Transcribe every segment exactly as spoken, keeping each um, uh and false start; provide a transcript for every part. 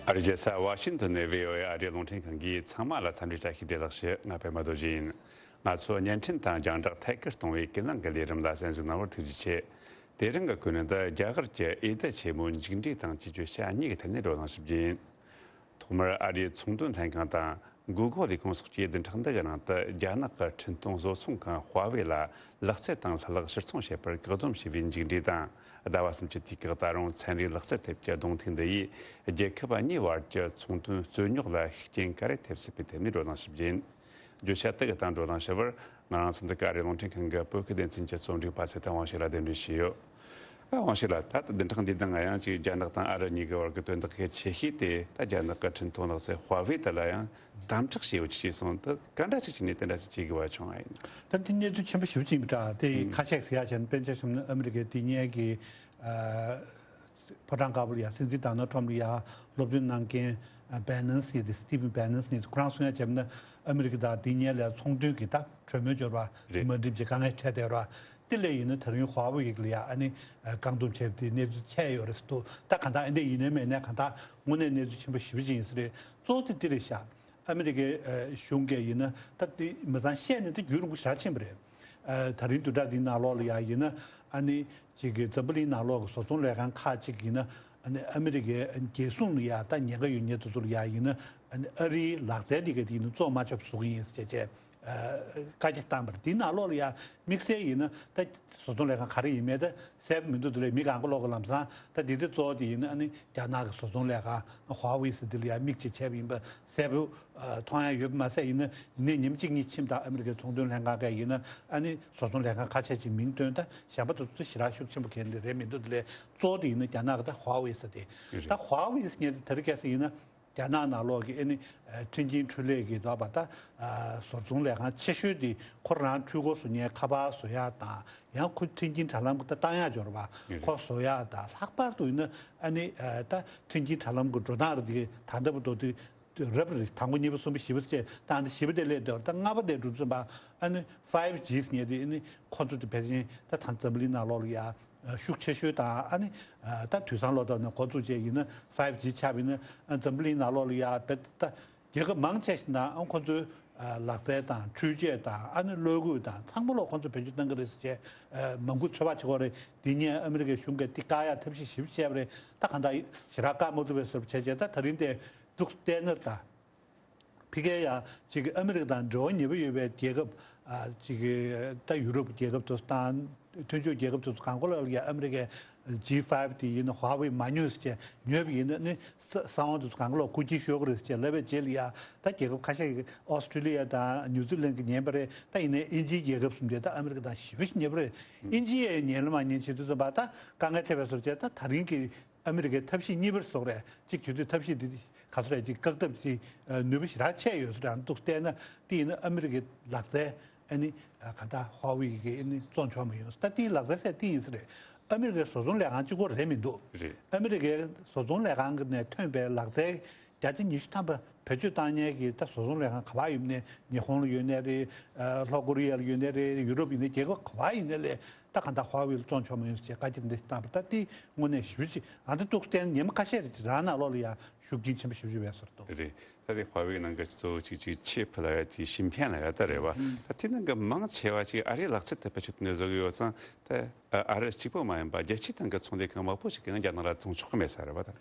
ཨ་རིའི་རྒྱལ་ས་ཝ་ཤིང་ཏོན་ནས་བྷི་ཨོ་ཨེ་ཨ་རིའི་རླུང་འཕྲིན་ཁང་གིས་ཚང་མ་ལ་འཚམས་འདྲི་བཀྲ་ཤིས་བདེ་ལེགས་ཞུ། ང་པད་མ་རྡོ་རྗེ་ཡིན། ང་ཚོ་བརྙན་འཕྲིན་དང་རྒྱང་བསྒྲགས་ཐད་ཀར་གཏོང་བའི་ཀུན་གླེང་གི་ལས་རིམ་ལ་གསན་གཟིགས་གནང་བར་ཐུགས་རྗེ་ཆེ། དེ་རིང་གི་ཀུན་གླེང་འདི་རྒྱ་གར་གྱི་ཨེ་ད་ཆེན་མོའི་མཇུག་འབྲས་དང་བཅས་བརྗོད་བྱ་གཉིས་ཀྱི་ཐད་ནས་བགྲོ་གླེང་ཞུ་རྒྱུ་ཡིན། ཐོག་མར་ཨ་རིའི་ཚོང་དོན་ལྷན་ཁང་དང་། Google ལས་ཁུངས་སོགས་ཀྱིས་བདུན་ཕྲག་འདི་གི་ནང་དུ་རྒྱ་ནག་གི་འཕྲིན་གཏོང་བཟོ་ཚོང་ཁང་Huawei ལ་ལག་རྩལ་དང་ལྷུ་ལག་ཕྱིར་ཚོང་བྱེད་པར་བཀག་སྡོམ་བྱས་པའི་མཇུག་འབྲས་དང་། ཟླ་བ་གསུམ་གྱི་དུས་བཀག་ད་རུང་ཚན་རིག་ལག་རྩལ་ཐད་ཀྱི་གདོང་ཐུག་འདི་ཡིས་རྒྱལ་ཁབ་གཉིས་བར་གྱི་ཚོང་དོན་རྩོད་རྙོག་ལ་ཤུགས་རྐྱེན་ག་རེ་ཐེབས་སྲིད་པའི་ཐད་ནས་བགྲོ་གླེང་ཞུ་རྒྱུ་ཡིན། བརྗོད་བྱ་དེ་གི་སྟེང་བགྲོ་གླེང་ཞུ་བར་ང་རང་ཚོ་འདི་ག་ཨ་རིའི་རླུང་འཕྲིན་ཁང་གི་བོད་སྐད་སྡེ་ཚན་གྱི་རྩོམ་སྒྲིག་པ་ཚེ་བརྟན་དབང་ཕྱུག་ལ་གདན་འདྲེན་ཞུས་ཡོད། ཨ་དབང་ཕྱུག་ལགས། ད་ལྟ་བདུན་ཕྲག་འདིའི་ནང་ཡང་ཅིག་རྒྱ་ནག་དང་ཨ་རི་གཉིས་ཀྱི་བར་གྱི་དོན་དག་གལ་ཆེ་ཤོས་དེ་ད་རྒྱ་ནག་གི་འཕྲིན་གཏོང་ལག་རྩལ་Huawei དེ་ལ་ཡང་དམ་དྲག་བྱས་ཡོད་ཅེས་གསུངས། ད་ག་འདྲ་ཅིག་བྱས་ནས་དེ་འདྲ་ཅིག་བྱེད་དགོས་པ་བྱུང་བ་ཡིན། ད་འདི་གནས་ཚུལ་ཆེན་པོ་ཞེ་པོ་ཅིག་ཡིན་པ་འདྲ། དེ་ཁ་ཤས་ཟེར་ཡ་བྱས་ན་དཔེར་ན་ཆ་བཞག་ན་ཨ་མི་རི་ཀའི་དེ་སྔོན་གྱི་ཨ་ཕོ་བྲང་དཀར་པོ་ལ་ཡ་སྲིད་འཛིན་ཌོ་ནལ་ཊམ་ལ་ཡ་སློབ་སྟོན་གནང་མཁན་Bannon ཟེར་དེ། Stephen Bannon ཟེར་དེ། ཁོ་རང་གསུང་ཡ་བྱས་ན་ཨ་མི་རི་ཀ་དང་དེ་སྔོན་ལ་ཚོང་དོན་གྱི་ད་གྲོས་མོལ་སྦྱོར་བ་རེད། མ་འགྲིག་ཅིག་དཀའ་ངལ་འཕྲད་བསྡད་ར། དེ་ལས་ཡིན་ན་དེ་རིང་Huawei ལ་ཡ་ཨ་ནི་བཀག་སྡོམ་བྱས་པ་དེ་གནས་ཚུལ་ཆད་ཡོད་རེད་ཟེར་འདུག་ད་ག་འདྲ་ཨེ་འདྲ་ཡིན་ནའི་མེད་ནའི་ག་འདྲ་དངོས་གནས་གནས་ཚུལ་ཆེན་པོ་ཞེ་པོ་ཅིག་ཡིན་ས་རེད། གཙོ་བོ་དེ་འདི་རེད་ཤག་ཨ་མི་རི་ཀའི་ཨ་གཞུང་གིས་ཡིན་ན་ད་དེ་མི་ཚང་བཤད་ནས་ད་རྒྱུན་རིང་པོ་ཞེ་དྲག་ཕྱིན་པ་རེད། ཨ་ད་རིང་བདུན་ཕྲག་འདིའི་ནང་ལོགས་ལ་ཡ་ཡིན་ན་ཨ་ནི་ཅིག་གི་འཛམ་བུ་གླིང་ནང་ལོགས་ཀྱི་བཟོ་ཚོང་ལས་ཁང་ཁག་ཅིག་ཡིན་ན་ཨ་ནི་ཨ་མི་རི་ཀའི་རྒྱལ་སྲུང་ལ་ཡ་ད་ཉེན་ཁ་ཡོད་མཁན་དེ་ཚོ་ལ་ཡ་ཡིན་ན་ཨ་ནི་ཨ་རིའི་ལག་རྩལ་འདི་ག་དེ་ཡིན་ན་བཙོང་མ་ཆོག་པ་བཟོ་གི་ཡིན་ཟེར་བྱས་བྱས། ཨ་བཀའ་རྒྱ་བཏང་བ་རེད། དེའི་ནང་ལོགས་ལ་ཡ་དམིགས་བསལ་ཡིན་ན་ད་བཟོ་ཚོང་ལས་ཁང་ག་རེ་ཡིན་མིན་ད་གསལ་པོ་མི་འདུག་དེ་ལས་མི་གང་ག་ལོག་གི་ལམ་སང་ད་འདི་འདི་གཙོ་བོ་དེ་ཡིན་ན་ཨ་ནི་རྒྱ་ནག་གི་བཟོ་ཚོང་ལས་ཁང་Huawei ཟེར་འདི་ལ་ཡ་དམིགས་བྱས་བྱས་པ་ཡིན་པ་གསལ་པོ་ཨ་མཐོང་ཡ་ཡོད་པ་མ་ཟད། ཡིན་ན་ནི་ཉིན་གཅིག་གཉིས་ཕྱིན་ད་ཨ་མི་རི་ཀའི་ཚོང་དོན་ལྷན་ཁང་ག་ཡིན་ན་ཨ་ནི་བཟོ་ཚོང་ལས་ཁང་ཁ་ཤས་ཅིག་མིང་བཏོན། ད་གཞན་པ་དེ་ཚོ་ཞེ་དྲག་ཤུགས་ཆེན་པོ་གང་འདི་རེད་མི་འདུག་དེ་ལས་གཙོ་བོ་དེ་ཡིན་ན་རྒྱ་ནག་གི་ད་Huawei ཟེར་དེ། རེད། ད་Huawei ཟེར་མཁན་དེ་དེ་རིང་ཁ་སང་ཡིན་ན། རྒྱ་ནག་ནང་ལོགས་ཀྱི་ཨ་ནི་ཨ་ཁྲིན་ཅིན་འཕྲུལ་ལས་ཀྱི་ད་བ་ད་ཨ་བཟོ་ཚོང་ལས་ཁང་ཆེ་ཤོས་དེ་ཁོ་རང་འཕྲུལ་འཁོར་བཟོ་མཁན་ཁ་པར་བཟོ་ཡག་དང་། ཡང་ཁོ་ཁྲིན་ཅིན་དྲ་ལམ་གྱི་ད་བཏང་ཡག་འབྱོར་བ་རེད། ཁོ་བཟོ་ཡག་དང་། ལྷག་པར་དུ་ཡིན་ན་ཨ་ནི་ཨ་ད་ཁྲིན་ཅིན་དྲ་ལམ་གྱི་འགྲོ་སྟངས་རེད་དེ། ད་ལྟ་བར་དུ་དེ་རབ་རེད། དང་པོ་གཉིས་པ་གསུམ་པ་བཞི་པ་བཅས་ད་ཨ་ནི་བཞི་པ་དེ་སླེབས་འདུག་ད་ལྔ་པ་དེ་འགྲོ་ཙམ་པ་ཨ་ནི་five G ཟེར་མཁན་དེ་ཨ་ནི་ཁོ་ཚོ་དེ་ཕལ་ཆེར་ད་ད་འཛམ་བུ་གླིང་ནང་ལོགས་ལ་ཡ། ཤུགས་ཆེ་ཤོས་དང་། ཨ་ནི་ད་དུས་སང་ལོ་ལྟར་ནས་འགོ་བཙུགས་བྱས་ཡིན་ན་five G ཆགས་པ་ཡིན་ན་འཛམ་བུ་གླིང་ནང་ལོགས་ལ་ཡ་བེད་ད་རྒྱལ་ཁབ་མང་ཆེ་ཞིག་ནང་ཁོ་ཚོའི་ལག་རྩལ་དང་འཕྲུལ་ཆས་དང་། ཨ་ནི་གློག་སྐུད་དང་ཚང་མ་ལོག་ཁོ་ཚོ་བེད་སྤྱོད་གཏང་གི་རེད་ཟེར་བྱས་མང་པོ་ཚོད་དཔག་བྱེད་ཀྱི་ཡོད་རེད། དེ་ཉིན་ཨ་མི་རི་ཀའི་གཞུང་གིས་དེ་བཀག་ཡག་ཐབས་ཤེས་ཞིབ་བྱས་པ་རེད། ད་གང་ལྟར་ཞེ་དྲག་བཀག་མ་ཐུབ་པའི་བཟོ་འདྲ་བྱས་བྱས། ད་ད་རིང་དེ་འདུག་བལྟས་ན་ད། ཕ་གིར་ཡ་ཅིག་ཨ་མི་རི་ཀ་དང་འབྲེལ་བ་ཉེ་པོ་ཡོད་པའི་རྒྱལ་ཁབ་ཨ་ཅིག་ད་ཡུ་རོབ་རྒྱལ་ཁབ་དེ་ཚོ་དང་མཐུན་ཕྱོགས་རྒྱལ་ཁབ་དེ་ཚོ་གང་ག་ལ་ཡ་ཨ་མི་རི་ཀའི་G five དེ་ཡིན་ན་Huawei མ་ཉོས་ཟེར་བྱས་ཉོས་པ་ཡིན་ན་ནི་ས་ས་དབང་དེ་ཚོ་གང་ག་ལ་རྐུ་འཁྱེར་ཤོར་གི་རེད་ཟེར་བྱས་ལབ་པའི་རྗེས་ལ་ཡ། ད་རྒྱལ་ཁབ་ཁ་ཤས་ཀྱིས་ཨོ་སི་ཀྲི་ལི་ཡ་དང་ནིའུ་ཛི་ལན་གྱིས་ཉན་པ་རེད། ད་ཡིན་ནའི་དབྱིན་ཇིའི་རྒྱལ་ཁབ་གསུམ་དེ་ད་ཨ་མི་རི་ཀ་དང་ཞེ་པོ་ཞིག་ཉེ་པོ་རེད། དབྱིན་ཇི་ཡས་ཉན་ལ་མ་ཉན་བྱེད་དུས་ཙམ་པ་ད་དཀའ་ངལ་འཕྲད་པའི་བཟོ་འདྲ་བྱས། ད་ད་རིང་གི་ཨ་མི་རི་ཀའི་ཐབས་ཤེས་གཉིས་པ་རེད་ཟེར་གྱི་རེད། གཅིག་བྱེད་དུས་ཐབས་ཤེས་འདི་ག་ཚོད་རེད། གཅིག་བཀག་ཐབས་ཀྱི་ནུས་པ་ཞེ་དྲག་ཆེ་ཡོད་ས་རེད། འདུག་བལྟས་ན་དེ་ཡིན་ན་ཨ་མི་རི་ཀའི་ལག་རྩལ་ཨ་ནི་ག་ད་Huawei གིས་ཨ་ནི་བཙོང་ཆོག་མ་ཡོང་། ད་དེའི་ལག་རྩལ་ཟེར་དེ་ཡིན་ས་རེད། ཨ་མི་རི་ཀའི་བཟོ་ཚོང་ལས་ཁང་གཅིག་པོ་རེད་མི་འདུག་རེད། ཨ་མི་རི་ཀའི་བཟོ་ཚོང་ལས་ཁང་གི་ནས་ཐོན་པའི་ལག་རྩལ་བརྒྱ་ཆ་ཉི་ཤུ་ཐམ་པ་བེད་སྤྱོད་བཏང་མཁན་གྱི་ད་བཟོ་ཚོང་ལས་ཁང་ག་པར་ཡོད་ནའི། ཉི་ཧོང་ལ་ཡོད་ནའི་རེད། ལྷོ་ཀོ་རི་ཡ་ལ་ཡོད་ནའི་རེད། ཡུ་རོབ་ཡིན་ནའི་རྒྱལ་ཁབ་ག་པར་ཡིན་ནའི་ལས། ད་གང་ལྟར་Huawei ལ་བཙོང་ཆོག་མ་ཡོང་ཟེར་བྱས་བཀའ་རྒྱ་འདི་བཏང་བ། ད་དེ་དངོས་གནས་ཞེ་པོ་ཅིག་ཨ་ད་འདུག་བལྟས་ན་ཉི་མ་ཁ་ཤས་རེད་རང་ནང་ལོགས་ལ་ཡ་ཤུགས་རྐྱེན་ཆེན་པོ་ཞེ་པོ་ཅིག་སྤེལ་སོང་འདུག་རེད། ད་དེ་Huawei ནང་གི་གཙོ་བོ་གཅིག་གཅིག་ཆིབ་ལབ་ཡ་གཅིག་ཤིང་ཕན་ལབ་ཡ་ད་རེད་བ། ད་དེ་ནང་གི་མང་ཆེ་བ་ཅིག་ཨ་རིའི་ལག་རྩལ་དེ་བེད་སྤྱོད་ནས་བཟོ་གི་ཡོད་ཙང་། ད་ཨ་རི་གཅིག་པོ་མ་ཡིན་པ་རྒྱལ་སྤྱིའི་སྟེང་གི་ཚོང་སྡེ་ཁག་མང་པོ་ཞིག་གིས་རྒྱ་ནག་ལ་བཙོང་ཆོག་གི་མེད་ས་རེད་བ་ད།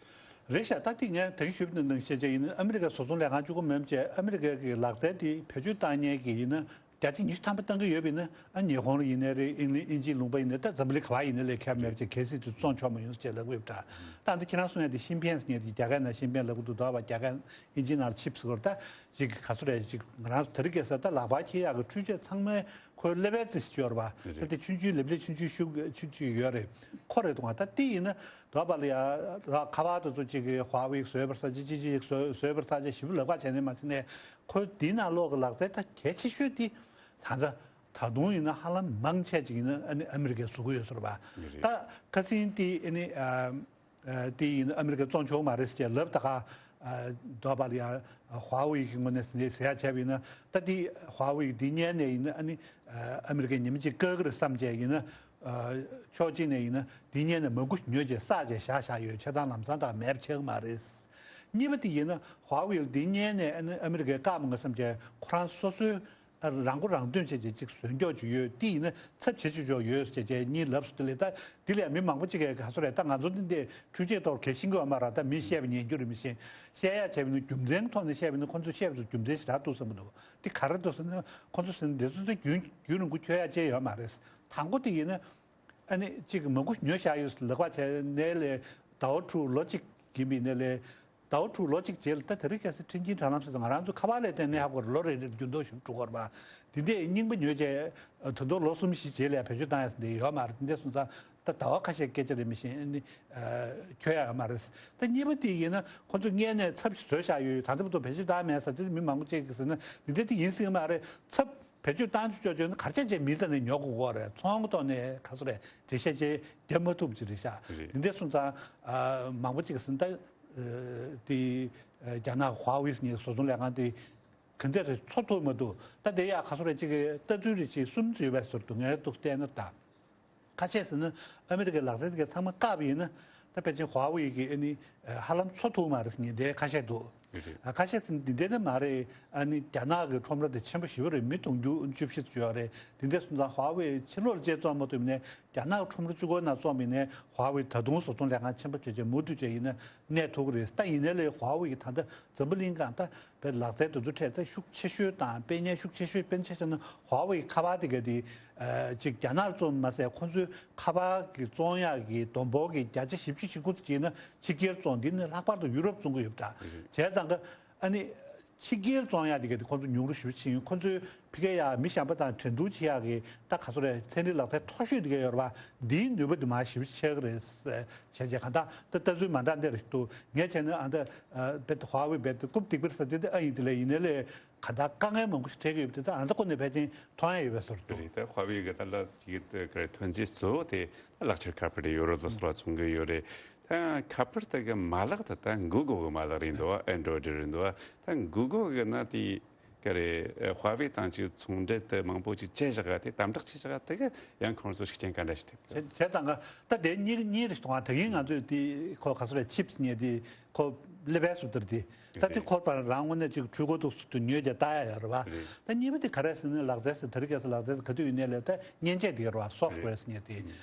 རེད་ཤག་ད་དེ་ངས་དེང་ཞུས་པ་ནང་བཞིན་བཤད་ཆ་ཡིན་ན་ཨ་མི་རི་ཀའི་བཟོ་ཚོང་ལས་ཁང་གཅིག་པོ་མིན་པ་བྱས། ཨ་མི་རི་ཀའི་གི་ལག་རྩལ་དེ་བེད་སྤྱོད་བཏང་མཁན་གྱི་ཡིན་ན་བརྒྱ་ཆ་ཉི་ཤུ་ཐམ་པ་བཏང་གི་ཡོད་པ་ཡིན་ན། ཨ་ཉི་ཧོང་ལ་ཡིན་ནའི་རེད། ཨིན་ལི་ཨིན་ཇིའི་ལུང་པ་ཡིན་ནའི། ད་འཛམ་བུ་གླིང་ག་པར་ཡིན་ནའི་ལས་ཁྱད་མེད་པ་བྱས་གལ་སྲིད་དུ་བཙོང་ཆོག་མ་ཡོང་ཟེར་ལབ་ཀྱི་ཡོད་པ་འདྲ། ད་འདི་ཁྱེད་རང་གསུང་ཡ་དེ་ཤིང་ཕན་ཟེར་མཁན་དེ་རྒྱ་སྐད་ནང་ཤིང་ཕན་ལབ་ཀྱི་འདུག་འདོགས་པ། རྒྱ་སྐད་ཨིན་ཇིའི་ནང་ལ་ཆིབ་ཟེར་གྱི་རེད། ད་ཅིག་ག་ཚོད་རེད། ཅིག་ང་རང་ཚོ་དེ་རིང་ཁ་སང་ད་ལག་པར་འཁྱེར་ཡག་གི་འཕྲུལ་ཆས་ཚང་མའི་ཁོའི་ཀླད་པའི་རྩེ་ཞིག་ཡོད་རེད་པ། རེད། ད་དེ་ཆུང་ཆུང་ལེབ་ལེབ་ཆུང་ཆུང་ཤུགས་ཆུང་ཆུང་ཡོད་རེད། ཁོ་རེད་འདུག་ག་ད་དེ་ཡིན་ན་འདོགས་པ་ལ་ཡ་ཁ་པར་དེ་ཚོ་ཅིག་གི་Huawei བཟོས་པར་ས་ཅིག་ཅིག་ཅིག་བཟོས་བཟོས་པར་ས་ཅིག་ཞིབ་ལབ་པ་བྱས་ནས་མ་ཟིན་ནས། ཁོ་དེའི་ནང་ལོགས་ཀྱི་ལག་རྩལ་ད་གལ་ཆེ་ཤོས་དེ་ད་ལྟ་ད་དུང་ཡིན་ན་ཧ་ལམ་མང་ཆེ་ཅིག་ཡིན་ན་ཨ་ནི་ཨ་མི་རི་ཀས་བཟོ་གི་ཡོད་ས་རེད་པ། རེད། ད་ཁ་སང་དེ་ཨ་ནི་ཨ། ཨ་དེ་ཡིན་ན་ཨ་མི་རི་ཀས་བཙོང་ཆོག་མ་རེད་ཟེར་བྱས་ལབ། ད་ག་ཨ་འདོགས་པ་ལ་ཡ་Huawei གི་ངོས་ནས་ཟེར་ཡ་བྱས་པ་ཡིན་ན། ད་དེ་Huawei དེ་སྔོན་ནས་ཡིན་ན་ཨ་ནི་ཨ་མི་རི་ཀས་ཉི་མ་གཅིག་བཀག་གི་རེད་བསམ་བྱས་ཡིན་ན། ཨ་ཕྱོགས་གཅིག་ནས་ཡིན་ན་དེ་སྔོན་ནས་མང་པོ་ཉོས་བྱས་བསགས་བྱས་བཞག་བཞག་ཡོད། བྱས་ཙང་ལམ་སང་ད་མེད་པ་ཆགས་ཀྱི་མ་རེད། གཉིས་པ་དེ་ཡིན་ན་ཧྭ་ཝེ་ལ་འདི་གཉེར་ནས་ཨ་ནི་ཨ་མི་རི་ཀའི་བཀག་མ་དགོས་བསམ་བྱས་ཁོ་རང་སོ་སོའི་རང་མགོ་རང་ཐོན་བྱས་བྱས་ཅིག་བཟོས་འཇོག་ཅིག་ཡོད། དེ་ཡིན་ན་ཚབ་བྱེད་ཆོག་ཆོག་ཡོད་ཟེར་བྱས་བྱས་གཉིས་ལབ་སོང་། དེ་ལས་ད་དེ་ལས་མི་མང་པོ་ཅིག་གིས་ག་སོ་རེད། ད་ང་ཚོ་འདི་འདྲའི་འཕྲུལ་ཆས་ཐོག་གལ་ཤེས་ཀྱི་ཡོད་མ་རེད། ད་མི་བཤད་པ་ཉན་རྒྱུ་རེད་མི་ཤེས། བཤད་ཡག་བྱས་པ་ཡིན་ན་རྒྱུ་མཚན་ཐོག་ནས་བཤད་པ་ཡིན་ན་ཁོ་ཚོས་བཤད་པ་ཚོ་རྒྱུ་མཚན་ཞེ་དྲག་འདུག་བསམ་གྱི་འདུག་དེ་ག་རེ་འདུག་ཟེར་ན་ཁོ་ཚོ་ཟེར་ན་འདི་ཚོ་ཚོ་རྒྱུན་རྒྱུན་རིང་པོ་འཁྱོལ་ཡག་ཅིག་ཡོད་མ་རེད། དང་པོ་དེ་ཡིན་ན། ཨ་ནི་གཅིག་མང་པོ་ཉོ་བཞག་ཡོད་ལབ་པ་བྱས་ནས་ལས་ཟླ་བ་དྲུག་ལོ་གཅིག་ཡིན་པའི་ནས་ལས་ཟླ་བ་དྲུག་ལོ་གཅིག་རྗེས་ལ་ད་དེ་རིང་ཁ་སང་ཁྲིན་ཅིན་དྲ་ལམ་ཟེར་ང་རང་ཚོ་ཁ་པར་ལས་བརྟེན་ནས་ཧ་གོ་རེད། ལོ་རེ་རེར་འགྱུར་ལྡོག་ཞིག་འགྲོ་གི་རེད་པ། དེ་འདྲས་རྙིང་པ་ཉོས་བྱས་ད་དུང་ལོ་གསུམ་བཞི་རྗེས་ལ་བེད་སྤྱོད་བཏང་ཡག་འདི་ཡོད་མ་རེད། དེ་འདྲས་སོང་ཙང་ད་ཟླ་བ་ཁ་ཤས་སྐད་ཆ་རེད་མི་ཤེས་ཨ་ནི་འཁྱོལ་ཡག་ཡོད་མ་རེད། ད་གཉིས་པ་དེ་ཡིན་ན་ཁོ་ཚོ་སྔོན་ནས་ཚབ་ཞིག་བཟོས་བཞག་ཡོད། ད་ལྟ་བར་དུ་བེད་སྤྱོད་བཏང་མེད་ཟེར་དེ་མི་མང་པོ་ཅིག་གིས་ཟེར་ན་འདི་འདྲས་དེ་ཡིན་སྲིད་ཀྱི་མ་རེད། ཚབ་བེད་སྤྱོད་བཏང་ཆོག་ཆོག་ཆོག་ན་ག་རེ་བྱས་བྱས་མི་ཚང་ནས་ཉོ་དགོས་ཀྱི་རེད། ཚོང་གི་ཐོག་ནས་ག་ཚོད་རེད་འགྲེལ་བཤད་ཅིག་རྒྱབ་མ་ཐུབ་ཅིག་རེད་ཤག་རེད། འདི་འདྲས་སོང་ཙང་ཨ་མང་པོ་ཅིག་གིས་ཟེར་ན་ད་དེ་རྒྱ་ནག་ཧྭ་ཝེ་ཟེར་མཁན་བཟོ་ཚོང་ལས་ཁང་དེ་ག་འདྲས་རེད། འཚོ་ཐུབ་མ་ཐུབ། ད་དེ་ཡག་ག་ཚོད་རེད། ཅིག་གི་ལྟ་ཚུལ་རེ་ཅིག་གསུམ་ཙམ་ཡོད་པའི་ཟུར་དུ་ངས་འདུག་བལྟས་ན་ད། ཁ་ཤས་ཟེར་ན་ཨ་མི་རི་ཀའི་ལག་རྩལ་དེ་ག་ཚང་མ་བཀག་པ་ཡིན་ན་ད་ཕལ་ཆེར་ཧྭ་ཝེ་གི་ཨ་ནི་ཧ་ལམ་འཚོ་ཐུབ་མ་རེད་ཟེར་མཁན་དེ་ཁ་ཤས་འདུག་རེད། ཨ་ཁ་ཤས་ཟེར་ན་འདི་འདྲ་ནི་མ་རེད། ཨ་ནི་རྒྱ་ནག་གི་ཁྲོམ་ར་དེ་ཆེན་པོ་ཞེ་པོ་རེད། མི་དུང་ཕྱུར་བཅུ་བཞི་ཙམ་ཡོད་རེད། འདི་འདྲ་སོང་ཙང་ཧྭ་ཝེ་ཕྱི་ལོགས་ལ་ཅིག་བཙོང་མ་ཐུབ་ནས་རྒྱ་ནག་གི་ཁྲོམ་ར་གཅིག་པོ་ནང་བཙོང་མིན་ནས་ཧྭ་ཝེ་ད་དུང་བཟོ་ཚོང་ལས་ཁང་ཆེན་པོ་བྱས་བྱས་མུ་མཐུད་བྱས་ཡིན་ན་གནས་ཐུབ་ཀྱི་རེད། ད་ཡིན་ནའི་ལས་ཧྭ་ཝེ་གི་ད་ལྟ་འཛམ་བུ་གླིང་སྒང་ད་པའི་ལག་རྩལ་དེ་ཚོ་འཕྲད་ད་ཤུགས་ཆེ་ཤོས་དང་དཔེ་ཉན་ཤུགས་ཆེ་ཤོས་དཔེར་ན་ཆ་བཞག་ན་ཧྭ་ཝེ་གི་ཁ་པར་དེ་ག་དེ། ཅིག་རྒྱ་ནག་ཙམ་མ་ཟད་ཁོ་ཚོའི་ཁ་པར་གྱི་བཙོང་ཡག་གི་བསྡོམས་འབོར་གྱི་བརྒྱ་ཆ་བཞི་བཅུ་ཞེ་དགུ་ཙམ་བྱས་ན་ཕྱི་རྒྱལ་བཙོང་། འདི་ནི་ལྷག་པར་དུ་ཡུ་རོབ་བཙོང་གི་ཡོད་པ་འདྲ། བྱས་ཙང་ཀ་ཨ་ནི་ཕྱི་རྒྱལ་བཙོང་ཡག་དེ་ག་དེ་ཁོ་ཚོ་ཉུང་རུ་ཞེ་པོ་ཕྱིན་ཡོད། ཁོ་ཚོའི་ཕ་གི་ཡ་མི་གཞན་པ་དང་འགྲན་བསྡུར་བྱེད་ཡག་གི་ད་ག་ཚོད་རེད། ཚན་རིག་ལག་རྩལ་མཐོ་ཤོས་དེ་ག་ཡོད་རེད་པ། འདིའི་ནུས་པ་དེ་མར་ཞེ་པོ་ཆག་གི་རེད་བྱས་བྱས་ག་ད་ད་ལྟ་ཚུལ་མ་འདྲ་འདི་རེད་འདུག་ངས་བྱས་ན་ཨ་ད་རྦད་དེ་ཧྭ་ཝེ་རྦད་དེ་རྐུབ་སྟེགས་པར་ཟེར་དེ་དེ་ཨ་ཡིན། དེ་ལས་ཡིན་ནའི་ལས། ག་ད་དཀའ་ངལ་མང་པོ་ཞིག་འཕྲད་ཀྱི་ཡོད་པ་དེ་ད་ཨ་ད་ཁོ་ནས་ཕལ་ཆེར་མཐོང་ཡ་ཡོད་པའི་བཟོ་འདྲ་འདུག་རེད། ད་ཧྭ་ཝེ་གི་ད་ལ་ཅིག་གི་ཐོན་རྫས་གཙོ་བོ་དེ་ད་ལག་ཁྱེར་ཁ་པར་དེ་ཡོད་རེད། ལོ་སོགས་ལ་ཚོང་གི་ཡོད་རེད། ད་ཁ་པར་དེ་གི་མ་ལག་དེ་ད་གུ་གོ་གི་མ་ལག་རེད་འདུག་ཨན་ཌྲོ་ཡིཌ་རེད་འདུག་ད་གུ་གོ་གི་ན་དེ་ག་རེ་ཧྭ་ཝེ་དང་ཅིག་ཚོང་འབྲེལ་དེ་མང་པོ་ཅིག་བྱས་བཞག་ག་དེ་དམ་དྲག་བྱས་བཞག་ག་དེ་གི་ཡང་ཁོང་ཚོ་ཤུགས་རྐྱེན་ག་འདྲ་ཞིག་ཐེབས། བྱས་བྱས་ཙང་ག་ད་དེ་གཉིས་གཉིས་རེ་གཏོང་བ་ད་གིན་ང་ཚོས་དེ་ཁོ་ག་ཚོད་རེད། ཆིབ་སི་ཉེ་དེ་ཁོ་ལི་བའི་སུ་དར་དེ་ད་དེ་ཁོ་པ་རང་ངོས་ནས་ཅིག་འཕྲུལ་འཁོར་ཐོག་ཏུ་ཉོས་ཀྱང་ལྟ་ཡ་ཡོད་རེད་བ། ད་གཉིས་པ་དེ་ག་རེ་ཟེར་ན་ལག་རྩལ་ཟེར་དེ་རིང་ཁ་སང་ལག་རྩལ་ག་དུས་ཡིན་ནའི་ལས་ད་མཉེན་ཆས་དེ་ག་རེད་བ། སོཕ་ཝེར་ཟེར་མཁན་དེ་